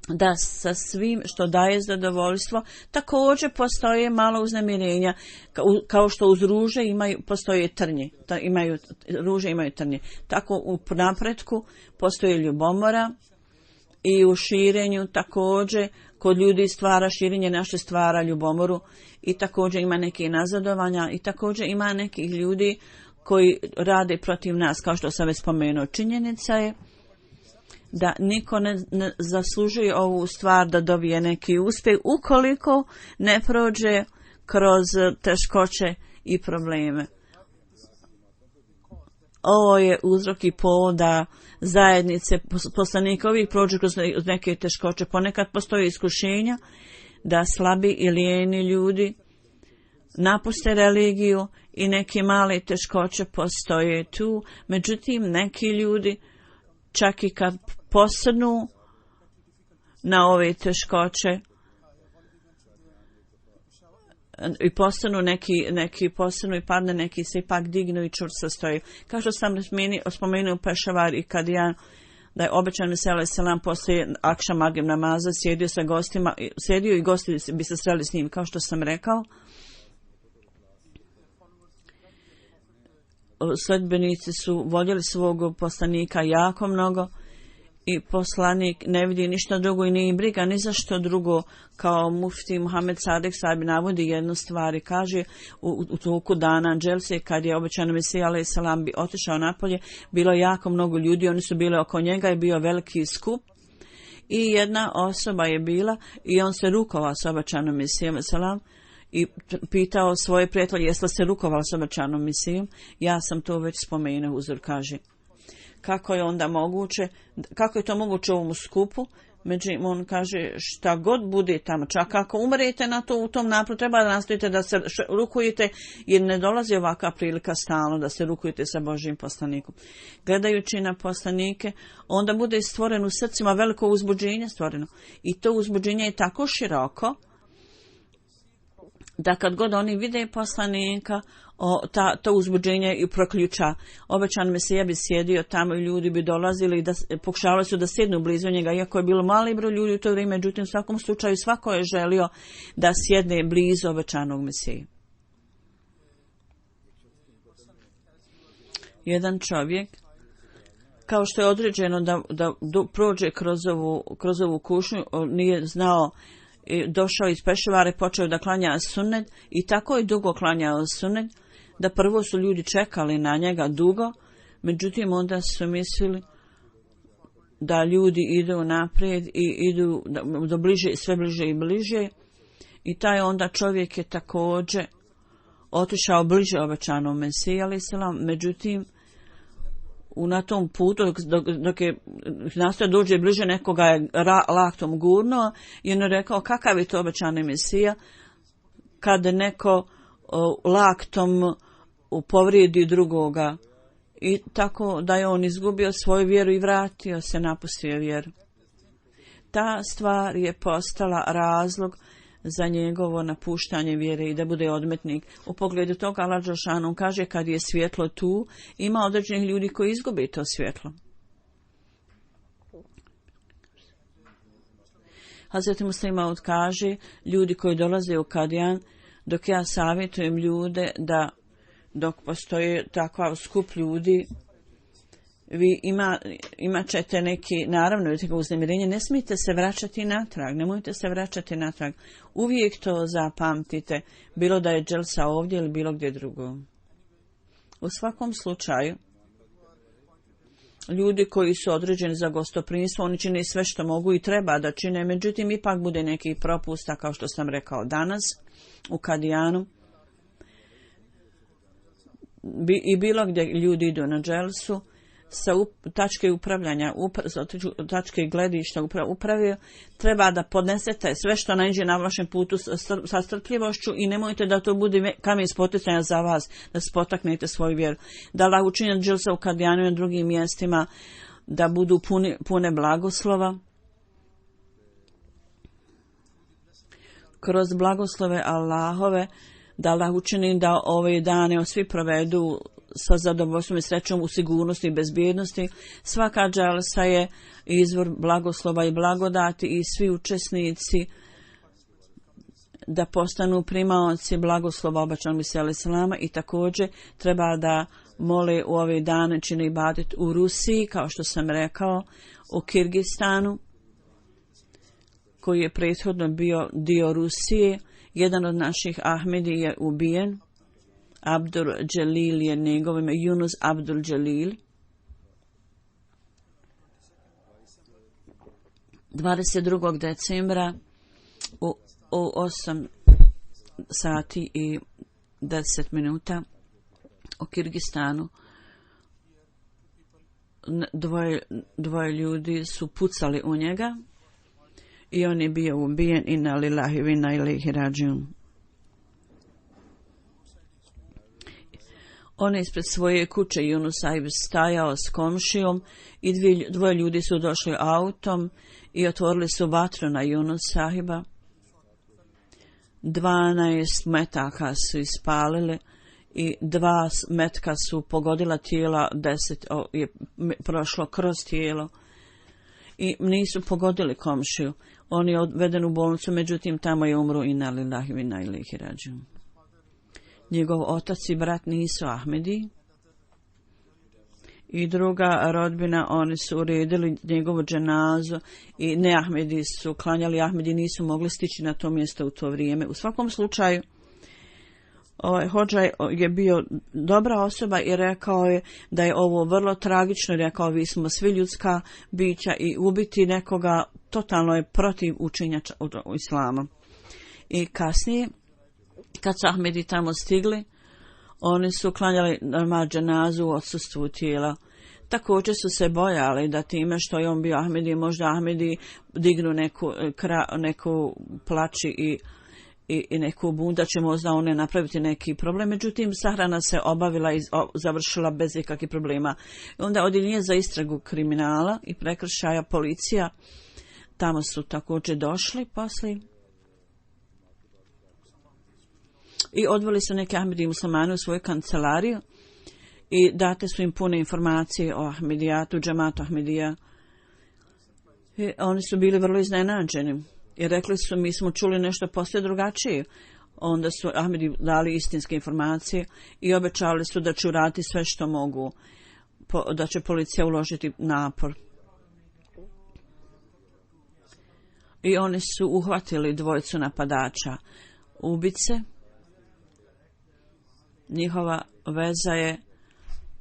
da sa svim što daje zadovoljstvo također postoje malo uznemirenja, kao što uz ruže postoje trnje, ruže imaju trnje. Tako u napretku postoje ljubomora i u širenju također kod ljudi stvara širenje, naše stvara ljubomoru, i također ima neke nazadovanja i također ima nekih ljudi koji rade protiv nas, kao što sam već spomenuo. Činjenica je da niko ne zaslužuje ovu stvar da dobije neki uspjeh ukoliko ne prođe kroz teškoće i probleme. Ovo je uzrok i povod da zajednice poslanika uvijek prođu kroz neke teškoće. Ponekad postoje iskušenja da slabi i lijeni ljudi napuste religiju i neke male teškoće postoje tu. Međutim, neki ljudi čak i kad posrnu na ove teškoće i posrnu, neki posrnu i padne, neki se ipak dignu i čvrsto stoji. Kao što sam spomenuo Pešavar i Kadijan, da je obećan Mesija alejselam poslije akšam magrib namaza sjedio sa gostima, sjedio i gosti bi se sreli s njim. Kao što sam rekao, sledbenici su voljeli svog poslanika jako mnogo i poslanik ne vidi ništa drugo i nije briga ni za što drugo. Kao mufti Muhammed Sadek Sabi navodi jednu stvar i kaže u toku dana dželse, kad je obećan Mesija alejselam bi otišao napolje, bilo jako mnogo ljudi, oni su bili oko njega i bio veliki skup i jedna osoba je bila i on se rukovao s obećanom Mesijom alejselam i pitao svoje prijatelje, jeste li se rukovali s obećanom Mesijom? Ja sam to već spomenuo, Huzur kaže. Kako je onda moguće, kako je to moguće u ovom skupu Međutim, on kaže šta god bude tamo, čak ako umrete u tom napru, treba da nastojite da se rukujete, jer ne dolazi ovakva prilika stalno da se rukujete sa Božjim poslanikom. Gledajući na poslanike, onda bude stvoreno u srcima veliko uzbuđenje stvoreno. I to uzbuđenje je tako široko da kad god oni vide poslanika, to uzbuđenje i proključa. Obećan Mesija bi sjedio tamo i ljudi bi dolazili i pokušavali su da sjednu blizu njega, iako je bilo mali broj ljudi u to vrijeme, međutim u svakom slučaju svako je želio da sjedne blizu obećanog Mesije. Jedan čovjek, kao što je određeno da prođe kroz ovu kušnju, nije znao, došao iz Pešavara i počeo da klanja sunnet i tako je dugo klanjao sunnet da prvo su ljudi čekali na njega dugo, međutim onda su mislili da ljudi idu naprijed i idu do bliže, sve bliže i bliže, i taj onda čovjek je također otišao bliže obećanom Mesiji alejhi selam. Međutim na tom putu dok je nastojao dođe bliže, nekoga je laktom gurnuo i on je rekao kakav je to obećani Mesija kad neko laktom povrijedi drugoga, i tako da je on izgubio svoju vjeru i vratio se, napustio vjeru. Ta stvar je postala razlog za njegovo napuštanje vjere i da bude odmetnik. U pogledu toga Allah dželešanu kaže kad je svjetlo tu, ima određenih ljudi koji izgube to svjetlo. Hazreti Muslih Maud kaže, ljudi koji dolaze u Kadijan, dok ja savjetujem ljude da dok postoji takav skup ljudi, vi imat ćete neki, naravno, uznemirenje, ne smijete se vraćati natrag, nemojte se vraćati natrag. Uvijek to zapamtite, bilo da je dželsa ovdje ili bilo gdje drugo. U svakom slučaju, ljudi koji su određeni za gostoprimstvo, oni čine sve što mogu i treba da čine, međutim, ipak bude neki propusta, kao što sam rekao danas, u Kadijanu. I bilo gdje ljudi idu na dželsu, sa tačke upravljanja, tačke gledišta uprave, treba da podnesete sve što naiđe na vašem putu sa strpljivošću i nemojte da to bude kamen spoticanja za vas, da spotaknete svoju vjeru. Da Allah učini dželsa u Kadijanu i na drugim mjestima da budu pune blagoslova. Kroz blagoslove Allahove, da Allah učini da ove dane svi provedu sa zadovoljstvom i srećom u sigurnosti i bezbjednosti. Svaka dželsa je izvor blagoslova i blagodati i svi učesnici da postanu primaoci blagoslova obećanog Mesije alejhi selama, i također treba da mole u ove dane, čine ibadet u Rusiji, kao što sam rekao, u Kirgistanu, koji je prethodno bio dio Rusije. Jedan od naših Ahmedi je ubijen. Abdul Jalil je njegovo ime, Yunus Abdul Jalil. 22. decembra u 8 sati i 10 minuta u Kirgistanu dvoje ljudi su pucali u njega i on je bio ubijen. Inna lillahi wa inna ilaihi rađiun. On je ispred svoje kuće Yunus Saib stajao s komšijom i dvoje ljudi su došli autom i otvorili su vatru na Yunus Sahiba. 12 metaka su ispalili i 2 metka su pogodila tijela, 10 je prošlo kroz tijelo i nisu pogodili komšiju. On je odveden u bolnicu, međutim tamo je umro. Inna lillahi wa inna ilaihi rađiun. Njegov otac i brat nisu Ahmedi i druga rodbina, oni su uredili njegovu dženazu i ne Ahmedi su klanjali. Ahmedi nisu mogli stići na to mjesto u to vrijeme. U svakom slučaju, Hodža je bio dobra osoba i rekao je da je ovo vrlo tragično. Rekao, vi smo svi ljudska bića i ubiti nekoga totalno je protiv učenja u islamu. I kasnije, kad su Ahmedi tamo stigli, oni su klanjali namaz dženazu u odsustvu tijela. također su se bojali da time što je on bio Ahmedi, možda Ahmedi dignu neku plači i neku bundu, da će možda one napraviti neki problem. Međutim, sahrana se obavila i završila bez ikakvih problema. Onda odjeljenje za istragu kriminala i prekršaja, policija, tamo su također došli poslije i odveli su neke Ahmedi muslimane u svoju kancelariju i date su im pune informacije o Ahmedijatu, džematu Ahmedija. I oni su bili vrlo iznenađeni i rekli su, mi smo čuli nešto posve drugačije. Onda su Ahmedi dali istinske informacije i obećali su da će uraditi sve što mogu, da će policija uložiti napor. I oni su uhvatili dvojicu napadača, ubice. Njihova veza je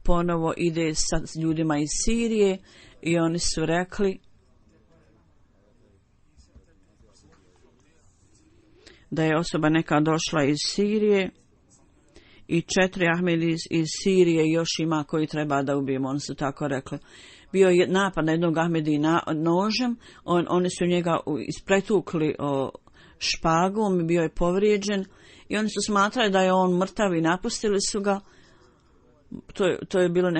ponovo ide sa ljudima iz Sirije i oni su rekli da je osoba neka došla iz Sirije i 4 Ahmedi iz Sirije još ima koji treba da ubijemo, oni su tako rekli. Bio je napad na jednog Ahmedi nožem, oni su njega ispretukli špagom i bio je povrijeđen i oni su smatrali da je on mrtav i napustili su ga. To je bilo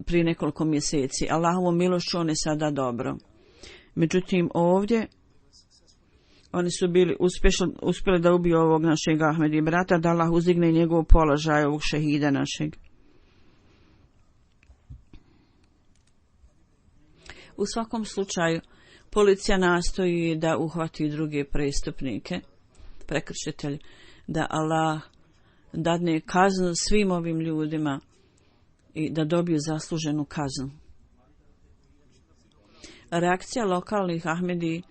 prije nekoliko mjeseci. Allahovom milošću on je sada dobro. Međutim, ovdje oni su bili uspjeli da ubiju ovog našeg Ahmedi brata, da Allah uzdigne njegov položaj, ovog šehida našeg. U svakom slučaju, policija nastoji da uhvati druge prestupnike, prekršitelji, da Allah dadne kaznu svim ovim ljudima i da dobiju zasluženu kaznu. Reakcija lokalnih Ahmedi,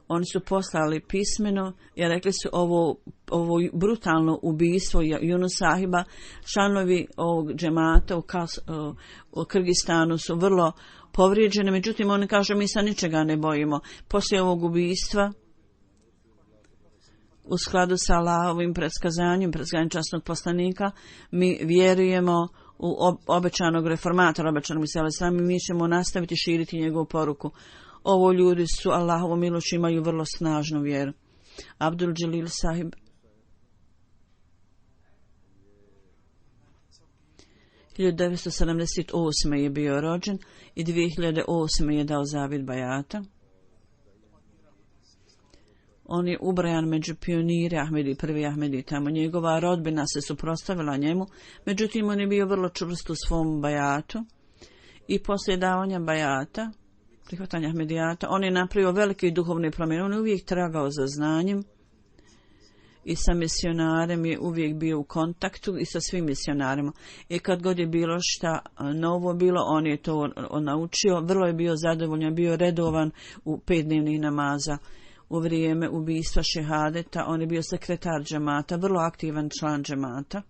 oni su poslali pismeno i rekli su ovo brutalno ubijstvo Yunus Sahiba, članovi ovog džemata u Kirgistanu su vrlo povrijeđeni, međutim oni kažu mi se ničega ne bojimo. Poslije ovog ubijstva, u skladu sa Allahovim predskazanjem časnog poslanika, mi vjerujemo u obećanog reformatora, obećanog Mesija sami, mi ćemo nastaviti širiti njegovu poruku. Ovo ljudi su Allahovom milošću, imaju vrlo snažnu vjeru. Abdul Jalil Sahib (1978. je bio rođen i 2008. je dao zavid bajata. On je ubrajan među pionire Ahmedi, prvi Ahmedi tamo. Njegova rodbina se suprotstavila njemu, međutim on je bio vrlo čvrst u svom bajatu i poslije davanja bajata, prihvatanja Ahmedijata, on je napravio velike duhovne promjene. On je uvijek tragao za znanjem i sa misionarem je uvijek bio u kontaktu i sa svim misionarima. I kad god je bilo šta novo bilo, on je to naučio. Vrlo je bio zadovoljan, bio redovan u 5 dnevnih namaza. U vrijeme ubijstva šehadeta on je bio sekretar džemata, vrlo aktivan član džemata.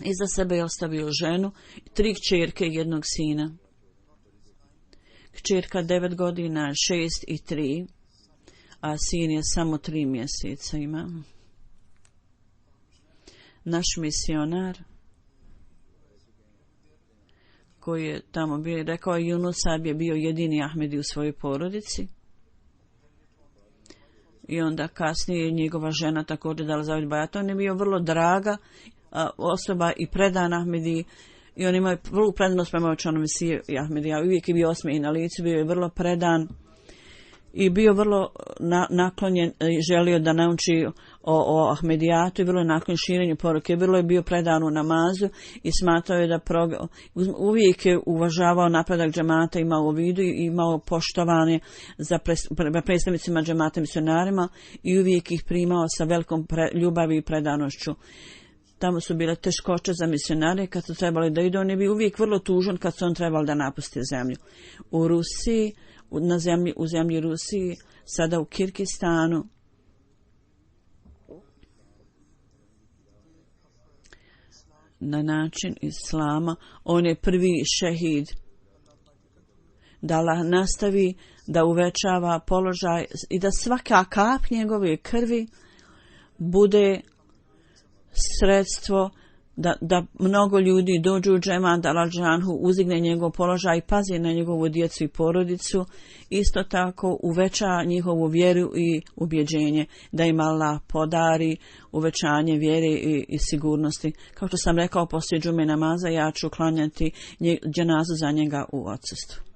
Iza sebe je ostavio ženu, 3 kćerke i 1 sina. Kćerka 9 godina, 6 i 3, a sin je samo 3 mjeseca ima. Naš misionar koji je tamo bio, rekao je Yunus Sahib je bio jedini Ahmedi u svojoj porodici. I onda kasnije njegova žena također dala zavid bajata. On je bio vrlo draga osoba i predan Ahmedi. I on imao vrlo predanost prema očanom Mesije i Ahmedija. Uvijek je bio osmijeh na licu, bio je vrlo predan i bio vrlo naklonjen i želio da nauči o Ahmedijatu i vrlo je naklonjen širenju poruke. Vrlo je bio predan u namazu i smatrao je da uvijek je uvažavao napredak džemata, imao u vidu i imao poštovanje za predstavnicima džemata misionarima i uvijek ih primao sa velikom ljubavi i predanošću. Tamo su bile teškoće za misionare kad su trebali da idu. On je bio uvijek vrlo tužan kad su on trebali da napuste zemlju. U Rusiji, u zemlji Rusiji, sada u Kirgistanu, na način islama, on je prvi šehid. Da Allah nastavi da uvećava položaj i da svaka kap njegove krvi bude sredstvo da mnogo ljudi dođu u džemat, da Allah džanhu uzigne njegov položaj i pazi na njegovu djecu i porodicu, isto tako uveća njihovu vjeru i ubjeđenje, da im Allah podari uvećanje vjere i sigurnosti. Kao što sam rekao, poslije džume namaza ja ću klanjati dženazu za njega u odsustvu.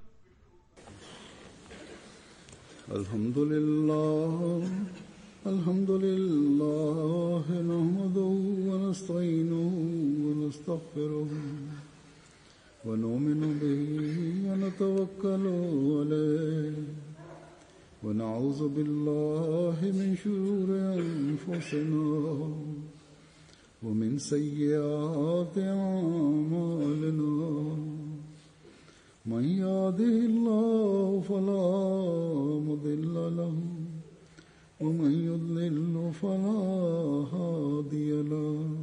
الحمد لله نحمده ونستعينه ونستغفره ونؤمن به ونتوكل عليه ونعوذ بالله من شرور أنفسنا ومن سيئات أعمالنا من يهده الله فلا مضل له ومن يضلل فلا هادي له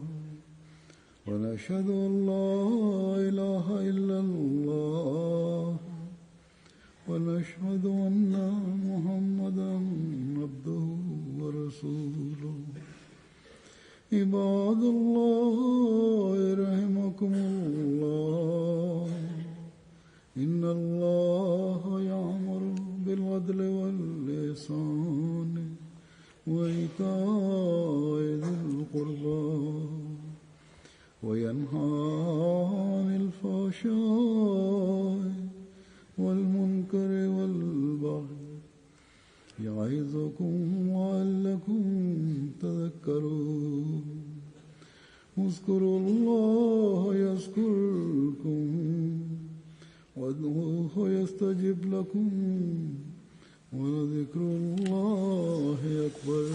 ونشهد أن لا إله إلا الله ونشهد أن محمدا عبده ورسوله عباد الله رحمكم الله إن الله يأمر بالعدل والإحسان وإيتاء ذي القربى وينهى عن الفحشاء والمنكر والبغي يعظكم لعلكم تذكرون اذكروا الله يذكركم وادعوه يستجب لكم ولذكر الله أكبر